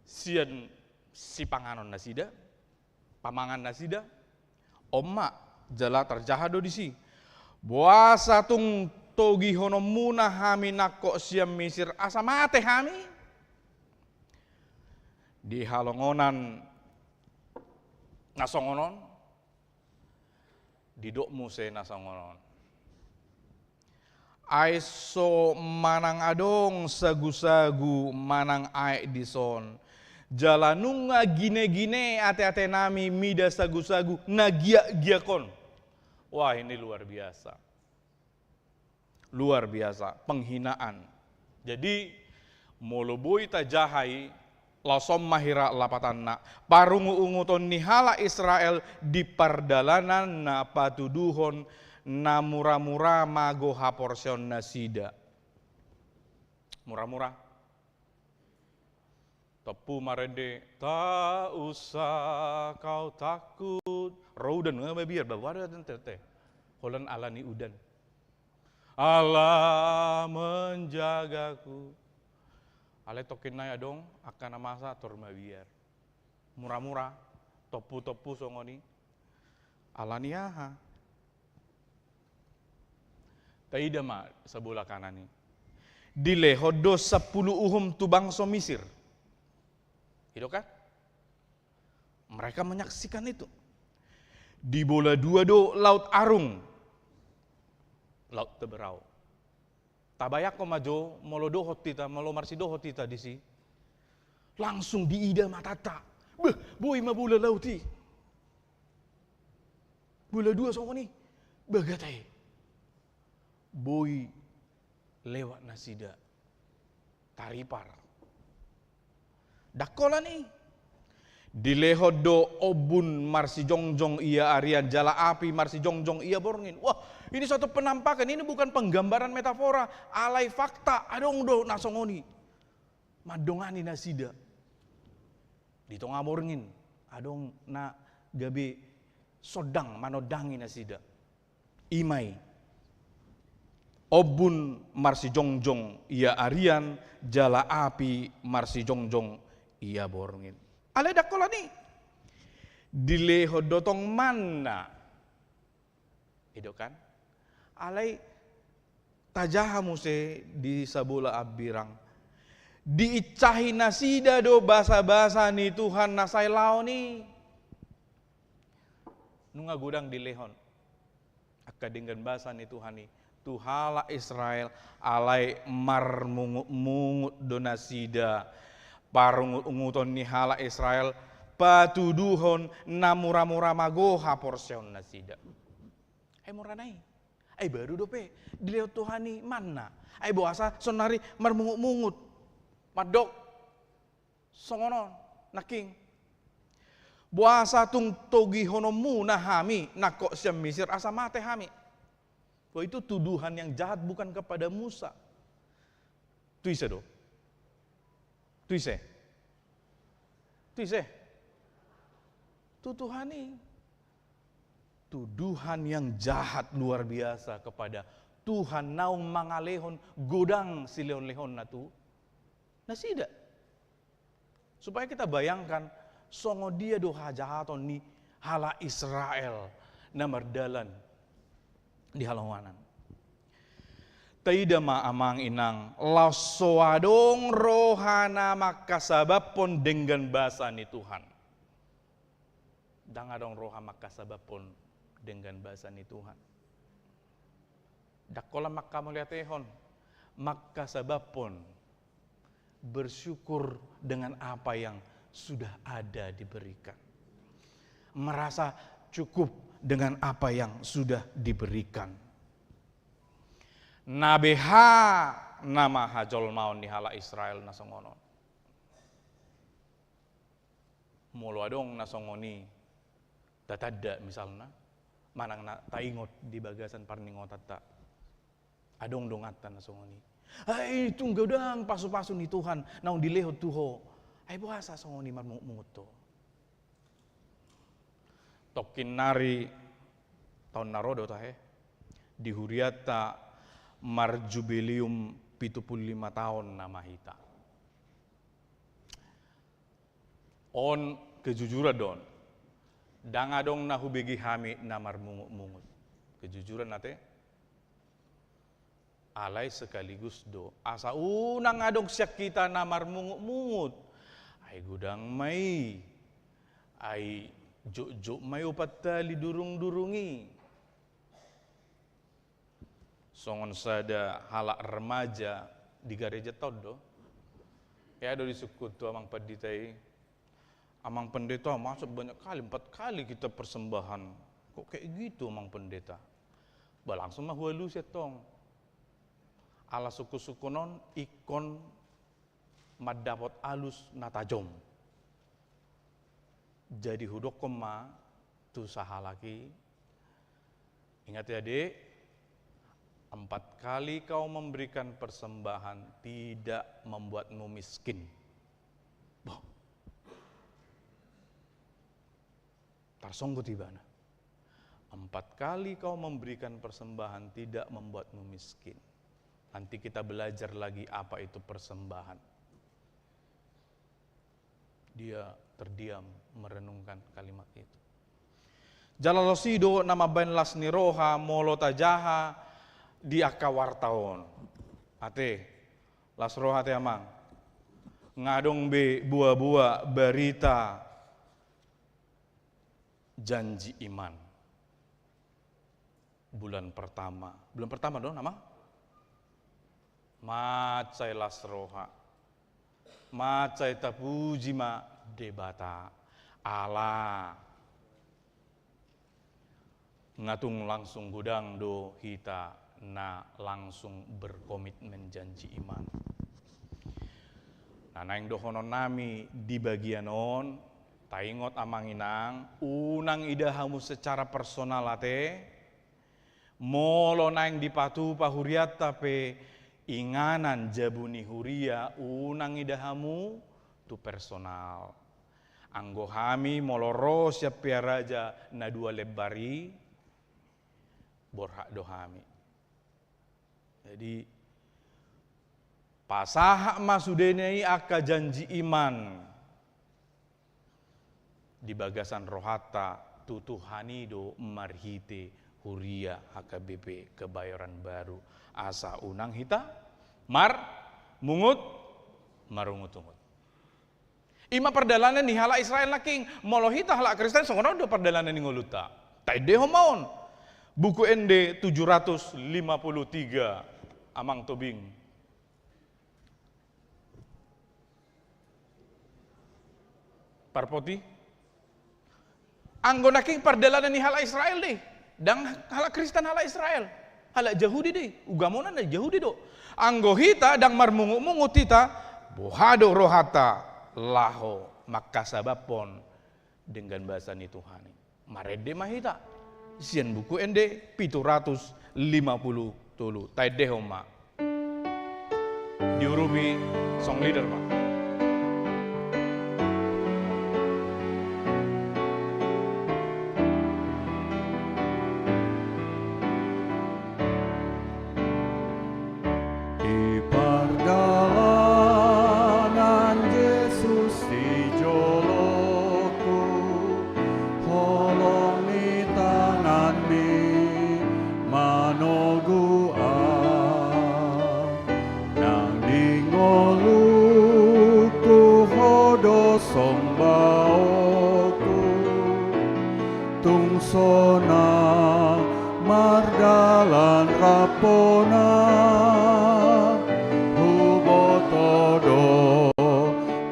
sian sipanganon nasida, pamangan nasida, on ma, jala tarjaha do disi. Boasa tung togihononmuna hami nangkok sian Misir asa mate hami? Di halongonan na songon on, didok muse na songon on. Ai so manang adong sagu-sagu manang aek dison, jala nunga gine-gine ate-atenami mida sagu-sagu na giak-giak on. Wah, ini luar biasa. Luar biasa, penghinaan. Jadi, molo boi tajaha i, laos on ma hira lapatanna, parungut-unguton ni halak Israel di pardalanan na patuduhon na mura-mura mago haporseaon nasida. Mura-mura. Tompu marende, tak usah kau takut. Ro udan, nunga mabiar, baru ada tentete. Holan ala ni udan. Allah menjagaku. Alai tongkin nai adong angka na masa tor mabiar. Mura-mura, tompu-tompu songon i. Ala ni aha? Taida ma sabola kanan i. Dilehon do sampulu uhum tu bangso Misir. I do kan? Mereka menyaksikan itu. Di bola dua do Laut Arung. Laut Teberau. Tabayangkon ma jo, molo dohot hita, molo marsidohot hita disi. Langsung diida matanta. Beh, boi ma bola laut i. Bola dua songon i. Bagata i. Boi lewat nasida. Taripar. Ndang holan i. Dilehon do ombun marsijongjong ia arian jala api marsijongjong ia borngin. Wah, ini suatu penampakan, ini bukan penggambaran metafora, alai fakta, adong do na songon i. Mandongani nasida. Di tonga borngin, adong na gabe sondang manondangi nasida. I ma i. Ombun marsijongjong ia arian, jala api marsijongjong ia borngin. Alai ndang holan i. Dilehon do tong manna. I do kan? Alai tajaha muse di sabola hambirang. Diinsahi nasida do basa-basa ni Tuhan na sai laon i. Nunga godang dilehon angka denggan basa ni Tuhan i tu halak Israel, alai marmungut-mungut do nasida. Parungut-unguton ni halak Israel, patuduhon na mura-mura mago haporseaon nasida. Ai mura na i. Ai baru dope dilehon Tuhan i manna. Ai boasa saonari marmungut-mungut. Mandok. Songon on, nangkin. Boasa tung togihononmuna hami nangkok sian Misir asa mate hami? Wah, itu tuduhan yang jahat bukan kepada Musa. Tu ise do? Tu ise? Tu ise? Tu Tuhan i. Tuduhan yang jahat luar biasa kepada Tuhan naung mangalehon godang silehon-lehonna tu nasida. Supaya kita bayangkan, songon dia do hajahaton ni halak Israel na mardalan di halongonan. Taida ma amang inang, laos so adong roha na mangkasababhon denggan basa ni Tuhan. Ndang adong roha mangkasababhon denggan basa ni Tuhan. Ndang holan mangkamauliatehon, mangkasababhon bersyukur dengan apa yang sudah ada diberikan. Merasa cukup dengan apa yang sudah diberikan. Na beha nama hajolmaon ni halak Israel na songon on. Molo adong na songon i tatanda misalna, manang na taingot di bagasan parningotanta. Adong donganta na songon i. Ai tung godang pasu-pasu ni Tuhan naung dilehon tu ho. Ai boasa songon i marmungut-mungut ho? Tongkin nari taon na ro do tahe, di hurianta marjubileum pitu pulu lima taon nama hita. On kejujuran do on. Ndang adong na hubege hami na marmungut-mungut. Kejujuran ate. Alai sekaligus do asa unang adong sian hita na marmungut-mungut. Ai godang ma i. Ai jotjot ma i opat hali durung-durung i. Songon sada halak remaja di gareja taon do. Ia do disungkun tu amang pandita i. Amang pendeta, masa banyak kali, empat kali kita persembahan. Kok kayak gitu, amang pendeta? Ba langsung ma hualusi tong. Ala sungkun-sungkun on ingkon mandapot alus na tajom. Jadi hudokkon ma tu sahalak i, ingat ya, Dek, empat kali kau memberikan persembahan tidak membuatmu miskin. Boh. Tarsonggot ibana. Empat kali kau memberikan persembahan tidak membuatmu miskin. Nanti kita belajar lagi apa itu persembahan. Dia terdiam merenungkan kalimat itu. Jala losi do na mambaen las ni roha molo tajaha di angka warta on. Ate, las roha ate amang. Nga adong be buah-buah barita janji iman. Bulan pertama. Bulan pertama do nama? Mansai las roha. Mansai tapuji ma Debata. Ala. Nga tung langsung godang do hita na langsung berkomitmen janji iman. Nah, naeng dohonon nami di bagian on, taingot amang inang, unang ida hamu secara personal ate, molo naeng dipatupa hurianta pe inganan jabu ni huria unang ida hamu tu personal. Anggo hami molo ro sian Pearaja na dua lembar i, borhat do hami. Jadi, pasahat ma sudena i angka janji iman di bagasan rohanta tu Tuhan i do marhite huria H K B P Kebayoran Baru. Asa unang hita marmungut, marungut-ungut. I ma pardalanan ni halak Israel nangkin. Molo hita halak Kristen songon on do pardalanan ni ngolunta. Taendehon ma on. Buku Ende tujuh ratus lima puluh tiga, Amang Tobing. Parpoti. Anggo nangkin pardalanan ni halak Israel do i. Ndang halak Kristen halak Israel. Halak Jahudi do i. Ugamona na Jahudi do. Anggo hita ndang marmungut-mungut hita, boha do rohanta laho mangkasabamhon denggan basa ni Tuhan i. Marende ma hita. Sian Buku Ende pitu ratus lima puluh tolu. Taendehon ma. Diurupi song leader ma. Di pardalanan Jesus di joloku, holong ni tanganmi manogu au. Nang di ngolungku ho do sombaonku, tung sonang mardalan rap hona, huboto do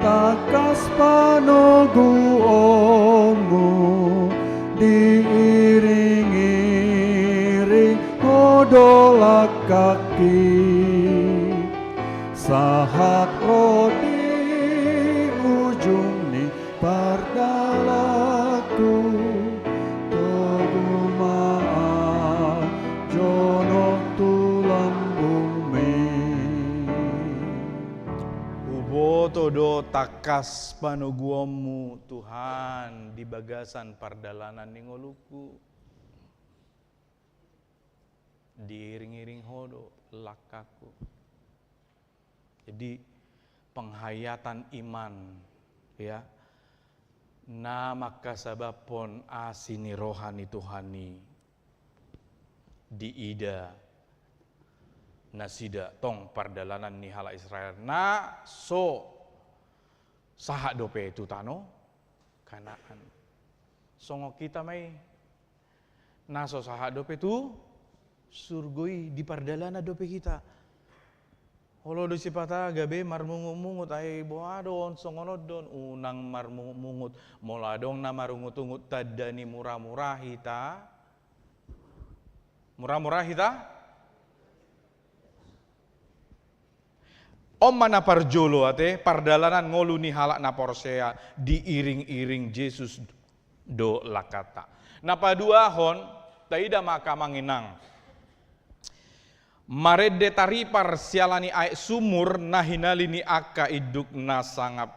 tangkas panoguonmu, diiring-iring ho do langkangki, sahat ro di ujung ni pardalanku, togu ma au jonok tu lambungmi. Ho do tangkas panoguonmu Tuhan di bagasan pardalanan ni ngolungku. Diiring-iring Ho do langkangku. Jadi penghayatan iman, ya, na mangkasababhon asi ni roha ni Tuhan i diida nasida tong pardalanan ni halak Israel na so sahat dope tu tano Kanaan. Songon hita ma i, na so sahat dope tu surgo i, di pardalanan dope hita. Olo do sipata gabe marmungut-mungut, ai boha do on songon on do on, unang marmungut-mungut. Molo adong na marungut-ungut, tanda ni mura-mura hita. Mura-mura hita? On ma na parjolo ate, pardalanan ngolu ni halak na porsea diiring-iring Jesus do langkanta. Na paduahon, taida ma angka amang inang. Marende taripar siala ni aek sumur na hinali ni angka induk na sangap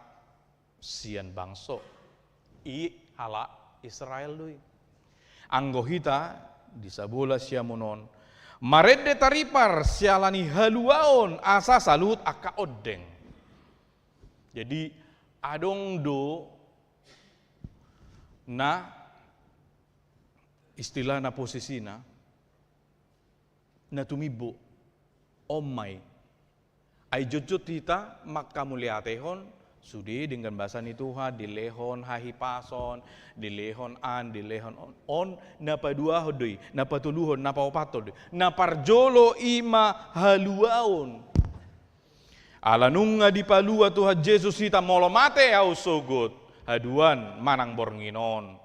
sian bangso i halak Israel do i. Anggo hita di sabola siamun on, marende taripar siala ni haluaon asa saluhut angka ondeng. Jadi adong do na istilahna posisina na tumimbo, on ma i. Ai jotjot hita mangkamauliatehon sude denggan basa ni Tuhan, dilehon hahipason, dilehon an, dilehon on. On na paduahon do i, na patoluhon, na paopathon do i. Na parjolo i ma haluaon. Ala nunga dipalua Tuhan Jesus hita, molo mate ahu sogot, haduan manang borngin on.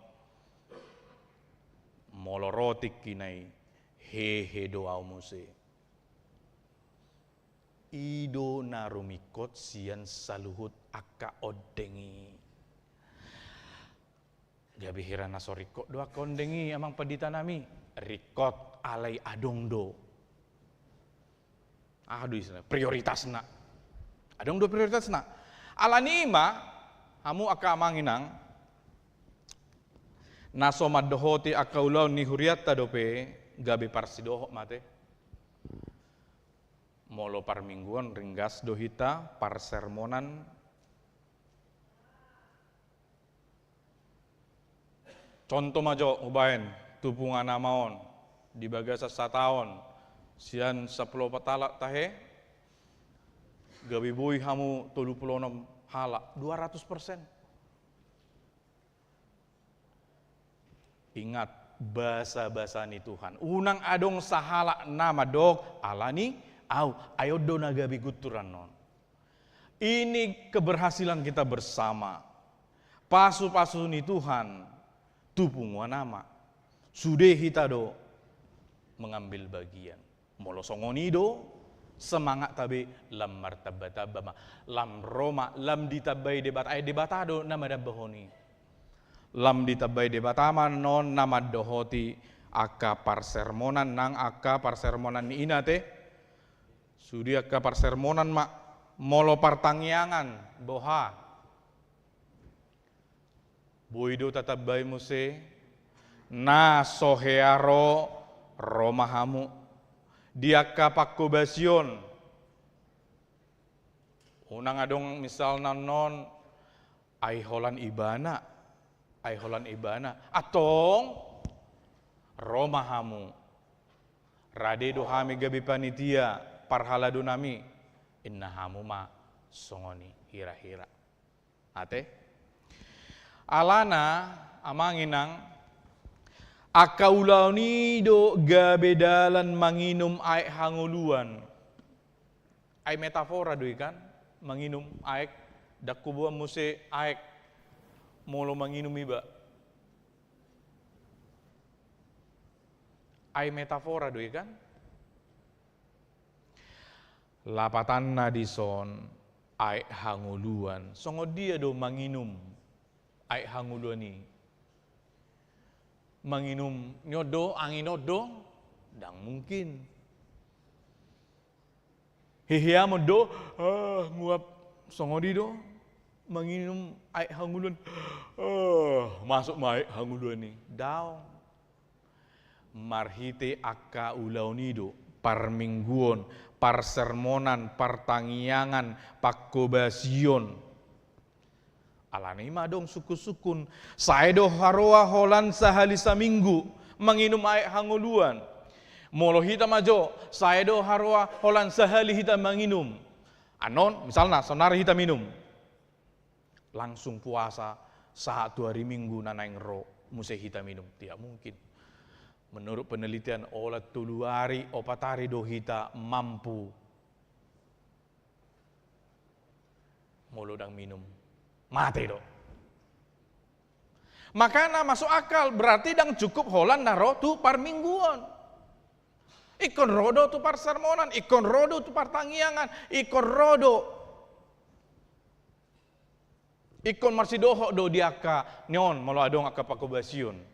Molo ro tingkina i, hehe do ahu muse. I do na rumingkot sian saluhut angka ondeng i. Gabe hira na so ringkot do angka ondeng i, amang pandita nami? Ringkot, alai adong do, aha do istilahna, prioritasna. Adong do prioritasna. Ala ni i ma, hamu angka amang inang, na so mandohoti angka ulaon ni hurianta dope, gabe parsidohot ma ate. Molo parmingguon ringgas do hita parsermonan. Contoh ma jo hubaen tu punguan ama on, di bagasan sataon sian sampulu opat halak tahe, gabe boi hamu tolu pulu onom halak, dua ratus persen. Ingat, basa-basa ni Tuhan. Unang adong sahalak na mandok, ala ni ahu, ai on do na gabe guntur annon. Ini keberhasilan kita bersama. Pasu-pasu ni Tuhan tu punguan ama. Sude hita do mengambil bagian. Molo songon i do semangatta be, lam martamba-tamba ma, lam ro ma, lam ditambai Debata, ai Debata do na manambahon i. Lam ditambai Debata ma annon na mandohoti angka parsermonan, nang angka parsermonan ni ina ate. Sude angka parsermonan ma, molo partangiangan, boha? Boi do tatambai muse, na so hea ro, ro ma hamu. Di angka pangkobasion, unang adong misalna annon, ai holan ibana, ai holan ibana. Antong, ro ma hamu. Rade do hami gabe panitia, parhalado nami. Inna hamu ma songon i hira-hira. Ate? Alana, amang inang, angka ulaon i do gabe dalan manginum aek hangoluan. Ai metafora do i kan, manginum aek, ndang huboan muse aek molo manginum iba. Ai metafora do i kan? Lapatanna dison, aek hangoluan. Songon dia do manginum aek hangoluan i? Manginum ni on do, angin on do? Ndang mungkin. Heheamon do, ah, nguap, songon i do? manginum aek hangoluan, "Eh, masuk ma aek hangoluan i." Daong. Marhite angka ulaon i do, parmingguon, parsermonan, partangiangan, pangkobasion. Alani i ma adong sungkun-sungkun, sae do haroa holan sahali saminggu manginum aek hangoluan. Molo hita ma jo, sae do haroa holan sahali hita manginum. Annon, misalna, sonari hita minum. Langsung puasa, sahat tu ari Minggu na naeng ro, muse hita minum. Tidak mungkin. Menurut penelitian, olat tolu ari, opat ari do hita mampu molo ndang minum, mate do. Makana masuk akal, berarti ndang cukup holan na ro tu parmingguon. Ingkon ro do tu parsermonan, ingkon ro do tu partangiangan, ingkon ro do. Ingkon marsidohot do di angka ni on, molo adong angka pangkobasion.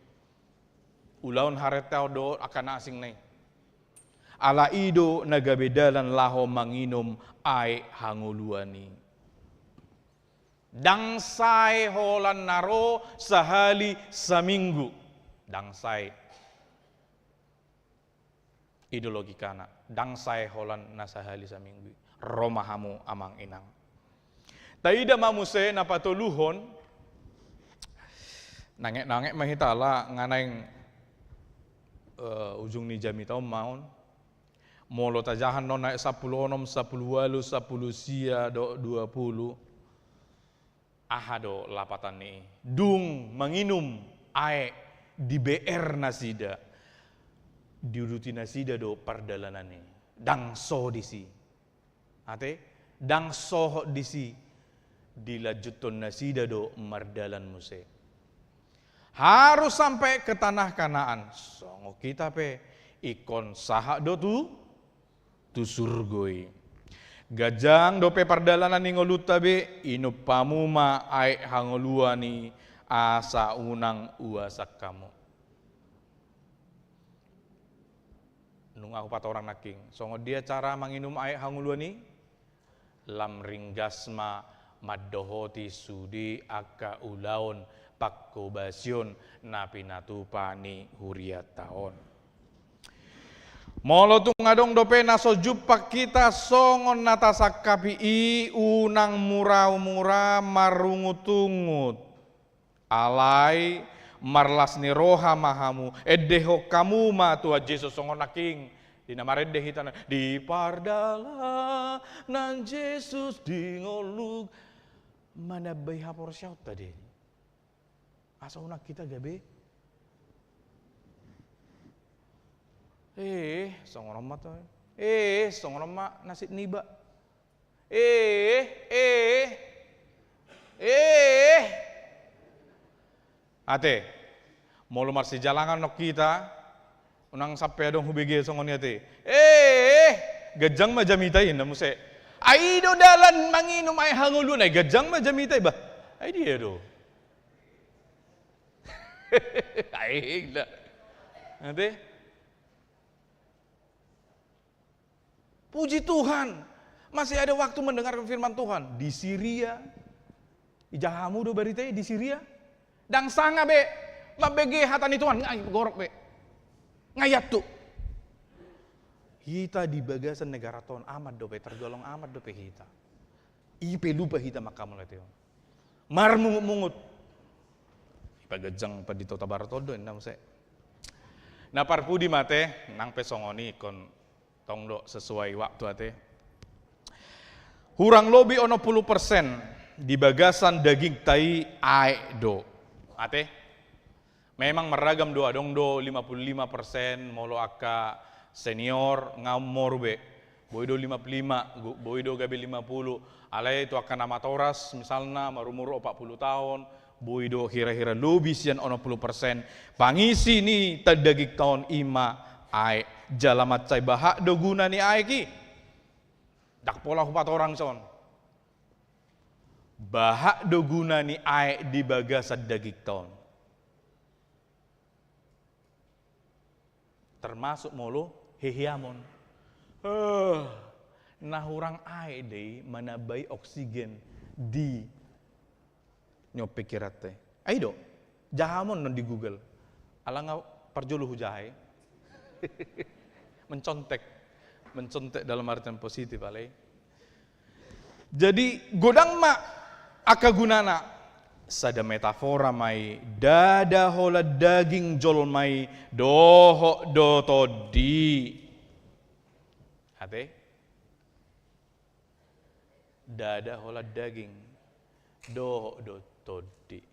Ulaon haretaon do angka na asing na i. Ala i do na gabe dalan laho manginum aek hangoluan i. Ndang sae holan na ro sahali saminggu. Ndang sae. I do logikana, ndang sae holan na sahali saminggu i. Ro ma hamu amang inang. Taida ma muse na patoluhon, nangek-nangek ma hita ala nga naeng, eh, ujung ni jamita on ma on. Molo tajaha non aek sampulu onom, sampulu ualu, sampulu sia dohot dua pulu. Aha do lapatan ni i? Dung manginum aek dibeer nasida, diuduti nasida do pardalanan i. Ndang so disi. Ate, ndang sohot disi, dilanjuthon nasida do mardalan muse. Harus sampai ke tanah Kanaan. Songon hita pe, ingkon sahat do tu tu surgo i. Ganjang dope pardalanan ni ngolunta be, inum hamu ma aek hangoluan i asa unang uasan hamu. Nunga hupatorang nangkin, songon dia cara manginum aek hangoluan i? Lam ringgas ma mandohoti sude angka ulaon pangkobasion na pinatupa ni hurianta on. Molo tung adong dope na so jumpang hita songon na tasangkapi i, unang mura-mura marungut-ungut. Alai marlas ni roha ma hamu, endehon hamu ma Tuhan Jesus songon nangkin. Di na marende hita na, di pardalanan Jesus di ngolungku. Manambai haporseaonta do i. Asa unang hita gabe, eh, songon on ma to. Eh, songon on ma nasib niba. Eh, eh, eh. Ate, molo marsijalangan on hita, unang sampe adong hubege songon i ate. Eh, ganjang ma jamita i, ninna muse. Ai i do dalan manginum aek hangoluan, ai ganjang ma jamita i, bah. Ai dia do. Ai, inda. Ate. Puji Tuhan, masih ada waktu mendengarkan firman Tuhan. Di Siria, ijaha hamu do barita i di Siria? Ndang sanga be, mambege hata ni Tuhan, nga gorok be. Nga iantuk. Hita di bagasan negaranta on aman dope, tergolong aman dope hita. I pe lupa hita manghamauliatehon on. Marmungut-mungut. Ipaganjang pandita Hutabarat on do, ninna muse. Na parpudi ma ate, nang pe songon i ingkon tong do sesuai waktu ate. Hurang lobi onom pulu persen di bagasan dagingta i aek do. Ate? Memang marragam do, adong do lima puluh lima persen, molo angka senior nga ummoru be. Boi do lima puluh lima, go-, boi do gabe lima puluh. Alai tu angka na matoras, misalna marumur opat puluh taon, boi do hira-hira lobi sian onom puluh persen. Pangisi ni ta-, dagingta on i ma aek. Jala mansai bahat do guna ni aek i? Ndang pola hupatorang son. Bahat do guna ni aek di bagasan dagingta on. Termasuk molo heheamon. Eh, na hurang aek do i manambai oksigen di Nyo pikiranta i. Ai do, jaha ma on non di Google. Ala nga parjolo hujaha i. Mencontek. Mencontek dalam artian positif alai. Jadi godang ma angka gunana. Sada metafora ma i, ndada holan daging jolma i dohot do tondi. Ate? Ndada holan daging dohot do tondi.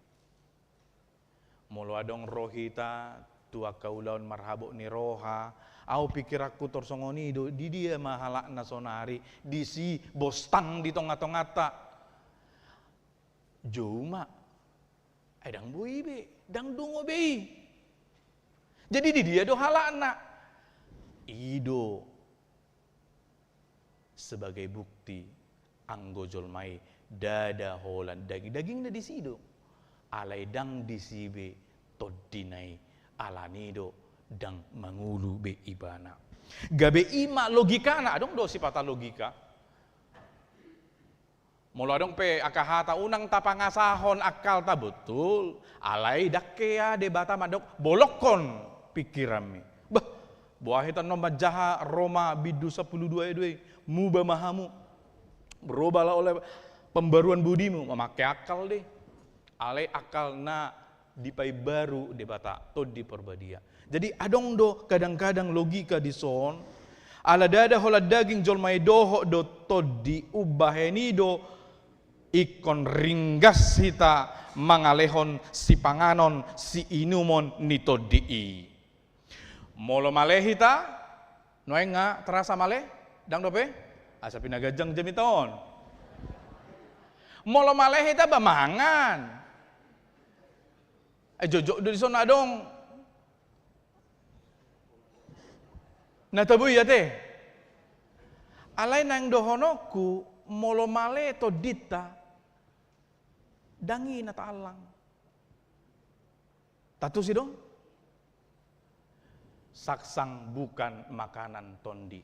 Molo adong ro hita tu angka ulaon marhabot ni roha, au pikiranku tor songon i do, di dia ma halakna sonari, disi bostang di tonga-tonganta. Jou ma. Ai ndang boi be, ndang dungo be i. Jadi di dia do halakna? I do sebagai bukti anggo jolma i ndada holan daging, dagingna disi do. Alai ndang disi be tondina i, alani do ndang mangolu be ibana. Gabe i ma logikana, adong do sipata logika. Molo adong pe angka hata unang tapangasahon akkalta, betul, alai ndang hea Debata mandok bolokkon pikiranmi. Bah, boha hita annon manjaha Roma bindu sampulu dua ayat dua i, muba ma hamu, berubahlah oleh pembaruan budimu, mamake akal do i. Alai akal na dipaimbaru Debata, Tondi Porbadia. Jadi adong do kadang-kadang logika dison, ala ndada holan daging jolma i dohot do tondi, umbahen i do ingkon ringgas hita mangalehon sipanganon siinumon ni tondi i. Molo male hita, nuaeng nga terasa male? Ndang dope? Asa pinaganjang jamita on. Molo male hita ba mangan. Eh, jotjot do dison adong na tabo i ate. Alai naeng dohononku, molo male tondinta, ndang i na taallang. Tantu si do? Saksang bukan makanan tondi.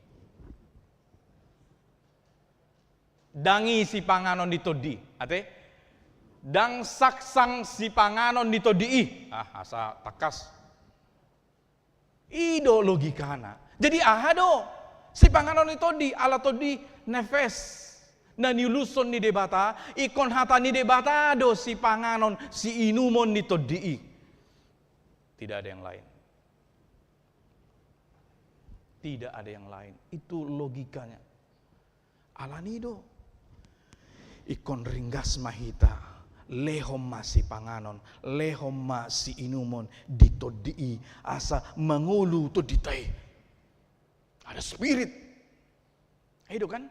Ndang i sipanganon ni tondi, ate? Ndang saksang sipanganon ni tondi i. Ah, asa tangkas. I do logikana. Jadi aha do sipanganon ni tondi? Ala tondi nefes na niulushon ni Debata, ingkon hata ni Debata do sipanganon siinumon ni tondi i. Tidak ada yang lain. Tidak ada yang lain. Itu logikanya. Alani do. Ingkon ringgas ma hita, lehon ma sipanganon, lehon ma siinumon di tondi i, asa mangolu tondinta i. Ada spirit. I do kan?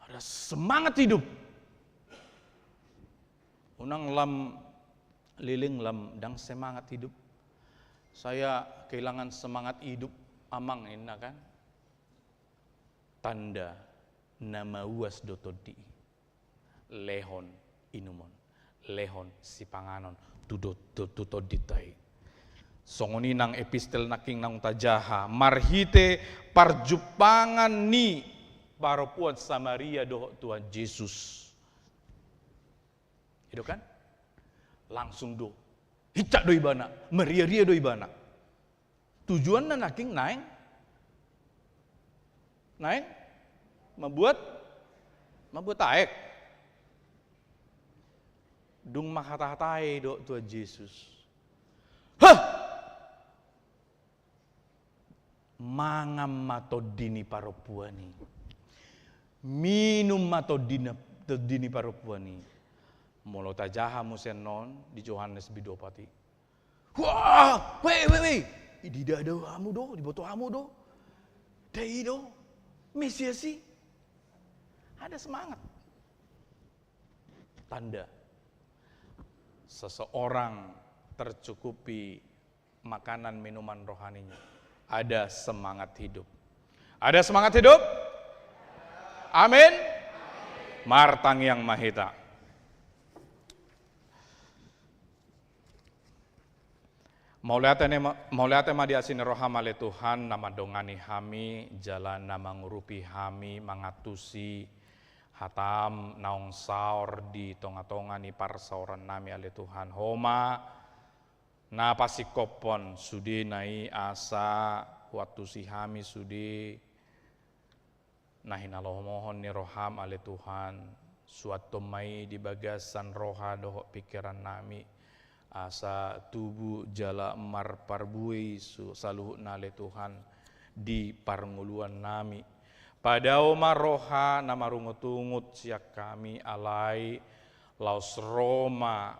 Ada semangat hidup. Unang lam leleng lam ndang semangat hidup. Saya kehilangan semangat hidup, Amang, ninna kan. Tanda na mauas do tondi i. Lehon inumon, lehon sipanganon tu do-, tu, tu tondinta i. Songon i nang epistel nangkin naung tajaha, marhite parjumpangan ni parompuan Samaria dohot Tuhan Jesus. I do kan? Langsung do hincak do ibana, maria-ria do ibana. Tujuanna nangkin naeng, naeng mambuat, mambuat aek. Dung manghata-hatai do Tuhan Jesus. Hah! Mangan ma tondi ni parompuan i. Minum ma tondi na, tondi ni parompuan i. Molo tajaha muse annon di Johannes bindu opat i. Wah, weh, weh, weh. Didada hamu do, diboto hamu do. Dai do Mesias i. Ada semangat. Tanda seseorang tercukupi makanan minuman rohaninya. Ada semangat hidup. Ada semangat hidup? Amin. Martangiang ma hita. Mauliate ma, mauliate ma di asi ni roham ale Tuhan, na mandongani hami, jala na mangurupi hami, mangantusi hataM naung saor di tonga-tonga ni parsaoran nami ale Tuhan. Ho ma na pasingkophon sudena i asa huantusi hami sude na hinalomohon ni rohaM ale Tuhan, suanton ma i di bagasan roha dohot pingkiran nami, asa tubu jala marparbue i su-, saluhutna ale Tuhan di parngoluan nami. Padao ma roha na marungut-ungut sian hami alai laos ro ma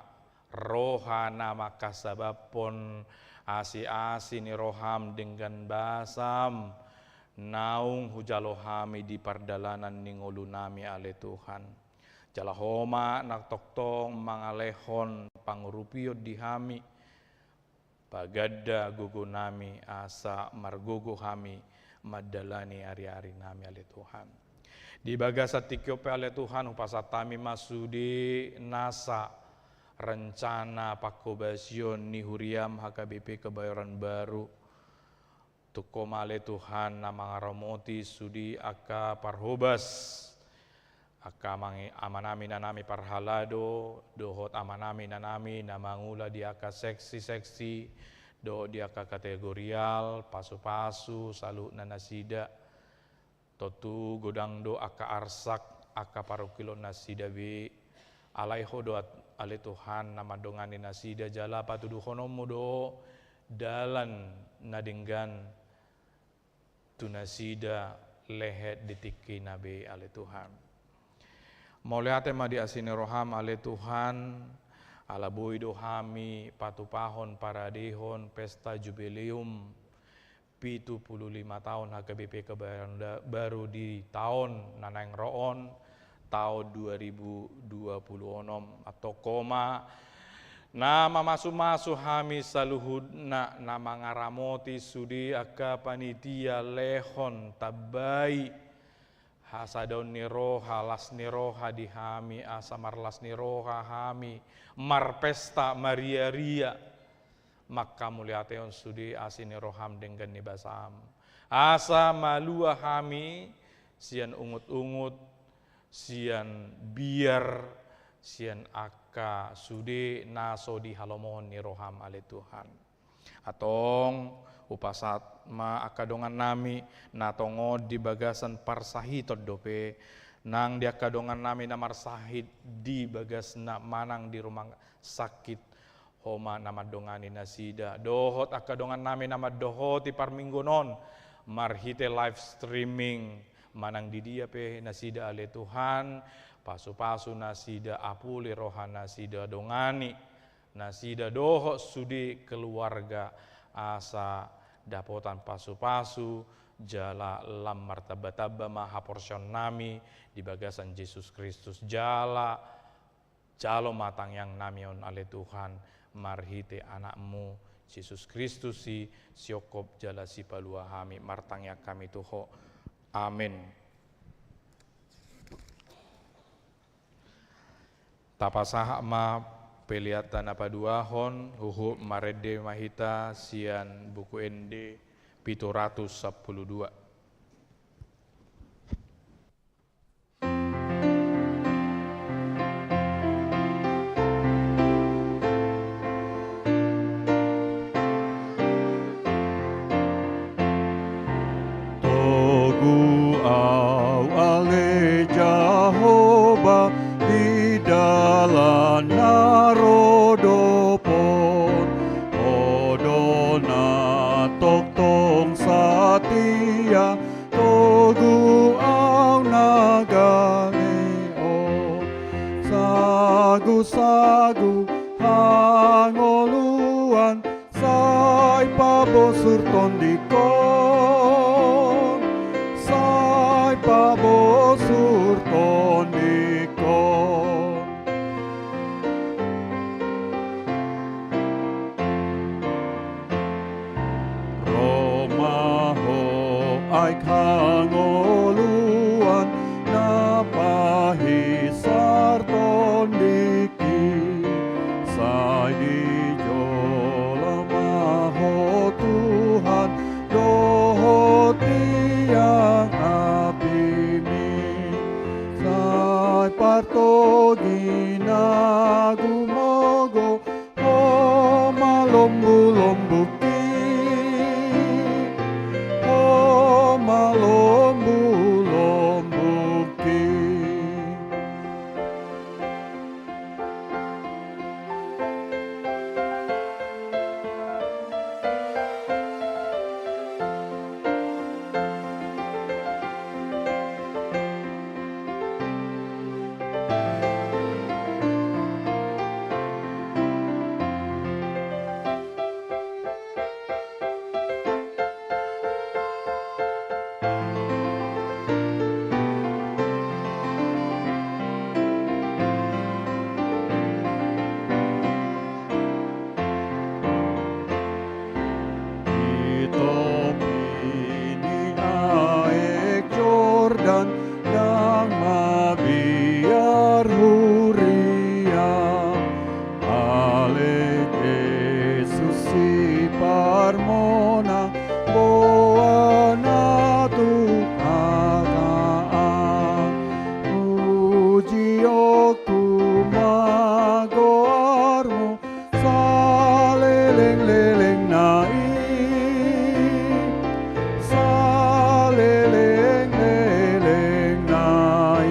roha na mangkasabamhon asi-asi ni rohaM denggan basaM naung hujalo hami di pardalanan ni ngolu nami ale Tuhan. Jala Ho ma na tongtong mangalehon pangurupion di hami, paganda gogo nami asa margogo hami mandalani ari-ari nami ale Tuhan. Di bagasan tingki on pe ale Tuhan, hupasahat hami ma sude nasa rencana panghobasion ni huriaM H K B P Kebayoran Baru. Tung Ho ma ale Tuhan na mangaramoti sude angka parhobas, angka amang-, amanami inanami parhalado, dohot amanami inanami na mangula di angka seksi-seksi, dohot di angka kategorial, pasu-pasu, saluhutna nasida. Tontu godang do angka arsak, angka parungkilon nasida be, alai Ho do at-, ale Tuhan na mandongani nasida jala patuduhononMu do dalan na denggan tu nasida lehet di tingkina be ale Tuhan. Mauliate ma di asi ni rohaM ale Tuhan, ala boi do hami patupahon paradehon pesta jubileum pitu pulu lima taon H K B P Kebayoran da-, Baru di taon na naeng ro on, taon dua ribu dua pulu onom. Antong Ho ma na mamasu-masu hami saluhutna na mangaramoti sude angka panitia lehon tambai hasadaon ni roha, las ni roha di hami, asa marlas ni roha hami marpesta maria-ria mangkamauliatehon sude asi ni rohaM denggan ni basaM. Asa malua hami sian ungut-ungut, sian biar, sian angka sude na so dihalomohon ni rohaM ale Tuhan. Antong hupasahat ma angka dongan nami na tongon di bagasan parsahiton dope, nang di angka dongan nami na marsahit di bagasna manang di rumah sakit, Ho ma na mandongani nasida, dohot angka dongan nami na mandohoti parmingguon on marhite live streaming, manang di dia pe nasida ale Tuhan, pasu-pasu nasida, apuli roha nasida, dongani nasida dohot sude keluarga asa dapotan pasu-pasu, jala lam martamba-tamba ma haporseaon nami di bagasan Jesus Kristus, jala jalo ma tangiang nami on ale Tuhan, marhite AnakMu Jesus Kristus i, sihongkop jala sipalua hami, martangiang hami tu Ho. Amen. Tapasahat ma peleanta na paduahon, huhut marende ma hita sian Buku Ende pitu ratus sampulu dua. Togu au ale Jahowa di dalan na rodopon, Ho do na tongtong satia, togu au na gale on. Sagu-sagu hangoluan, sai pabosur tondingkon, sai pabosur tondingkon. Ro ma Ho aek hangoluan na pahinsar tondingki, sai dijolo ma Ho Tuhan dohot tiang apiMi. Sa- Togina gumogo, ho ma lombu-lombungki, ho ma lombu-lombungki. Di topi ni aek Jordan, ndang mabiar huria. Ale Jesus siparmonang, boan na tu hata an. Pujionku ma goarmu, saleleng-lelengna i, saleleng-lelengna i.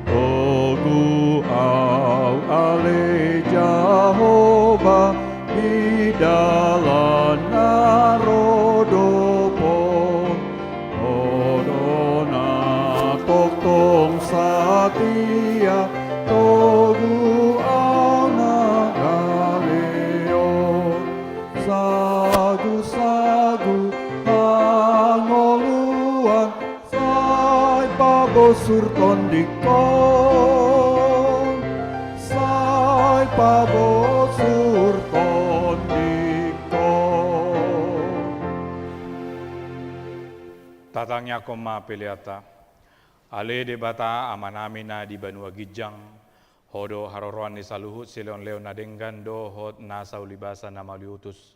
Togu au ale Jahowa, di dalan na ro dope on, ho do na tongtong satia, togu au na gale on. Sagu-sagu hangoluan, sai pabosur tondingkon, sai pabosur tondingkon. Tatangiangkon ma peleanta. Ale Debata Amanami na di banua ginjang, Ho do haroroan ni saluhut silehon-lehon na denggan dohot nasa ulibasa na mauliutus.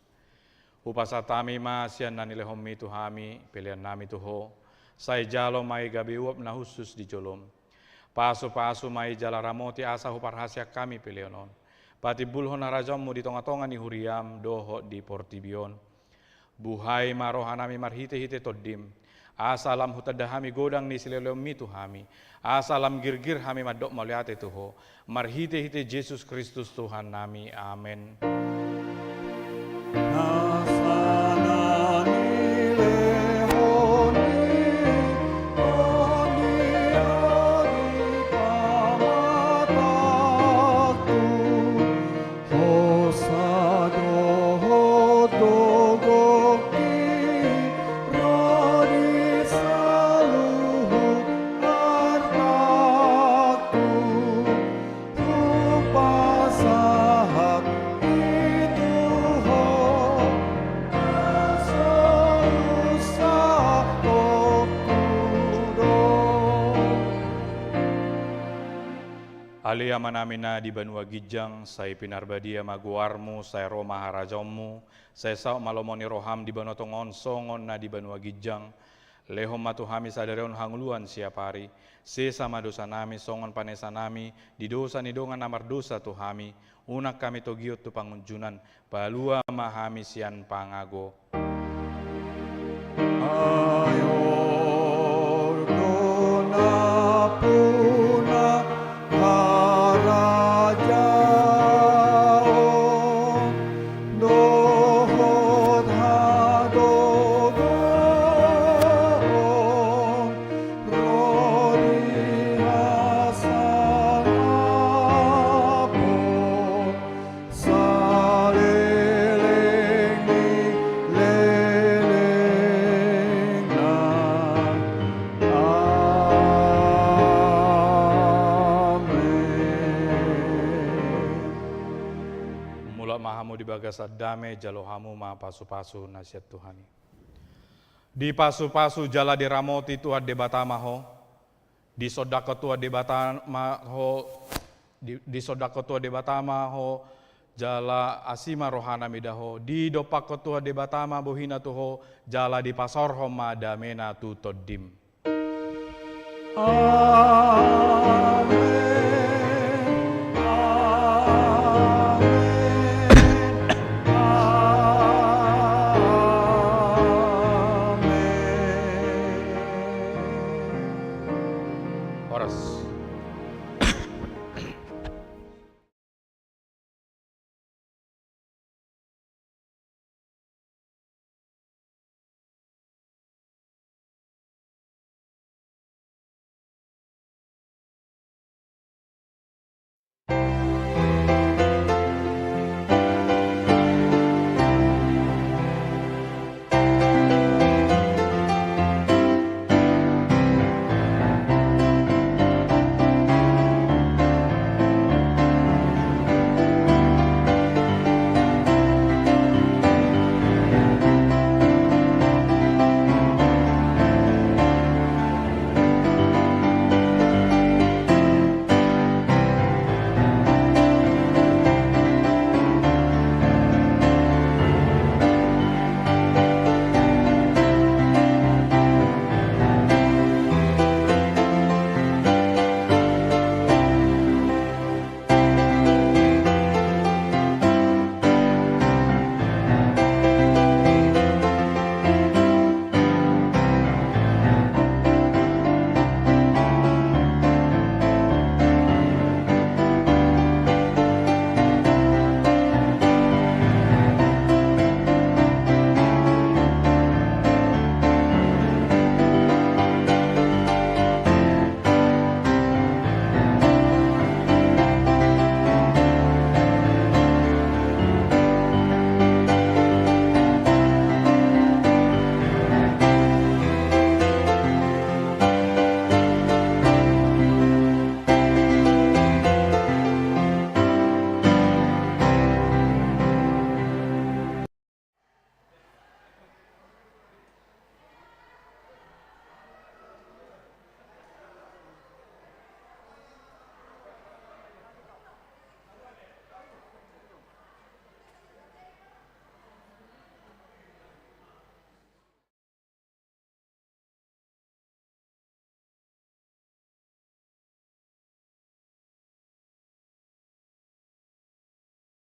Hupasahat hami ma sian na nilehonmi tu hami peleannami tu Ho. Sai jalo ma i gabe uap na hushus di jolom. Pasu-pasu ma i jala ramoti asa huparhaseang hami pelean on. Patimbulhon harajaonmu di tonga-tonga ni huriam dohot di portibi on. Buhai ma rohanami marhite-hite Tondim, asa lam hutanda hami godang ni silehon-lehonmi tu hami, asa lam girgir hami mandok mauliate tu Ho, marhite-hite Jesus Kristus Tuhannami. Amen. Nasa na nilehonmi on di ari pamatangku, hosa dohot gogongki ro di saluhut artangku. Hupasahat i tu Ho, na so husahatkonku do. Ale Amanami na di banua ginjang, sai pinarbadia ma goarmu, sai ro ma harajaonmu, sai saut ma lomo ni roham di banua tonga on songon na di banua ginjang. Lehon ma tu hami sadari on hangoluan siapari. Sesa ma dosanami songon panesanami di dosa ni dongan na mardosa tu hami. Unang hami togihon tu pangunjunan. Palua ma hami sian pangago. Ai Ho do nampuna harajaon dohot hagogoon ro di hasangapon saleleng ni lelengna. Amen. Mulak ma hamu di bagasan dame, jalo hamu ma pasu-pasu na sian Tuhan i. Dipasu-pasu jala diramoti Tuhan Debata ma ho. Disondangkon Tuhan Debata ma ho, di, disondangkon Tuhan Debata ma ho Jala asi ma rohanami da ho, didompakhon Tuhan Debata ma bohina tu ho, jala dipasaorhon ma damena tu tondim. Amen. Amen. Amen. Horas.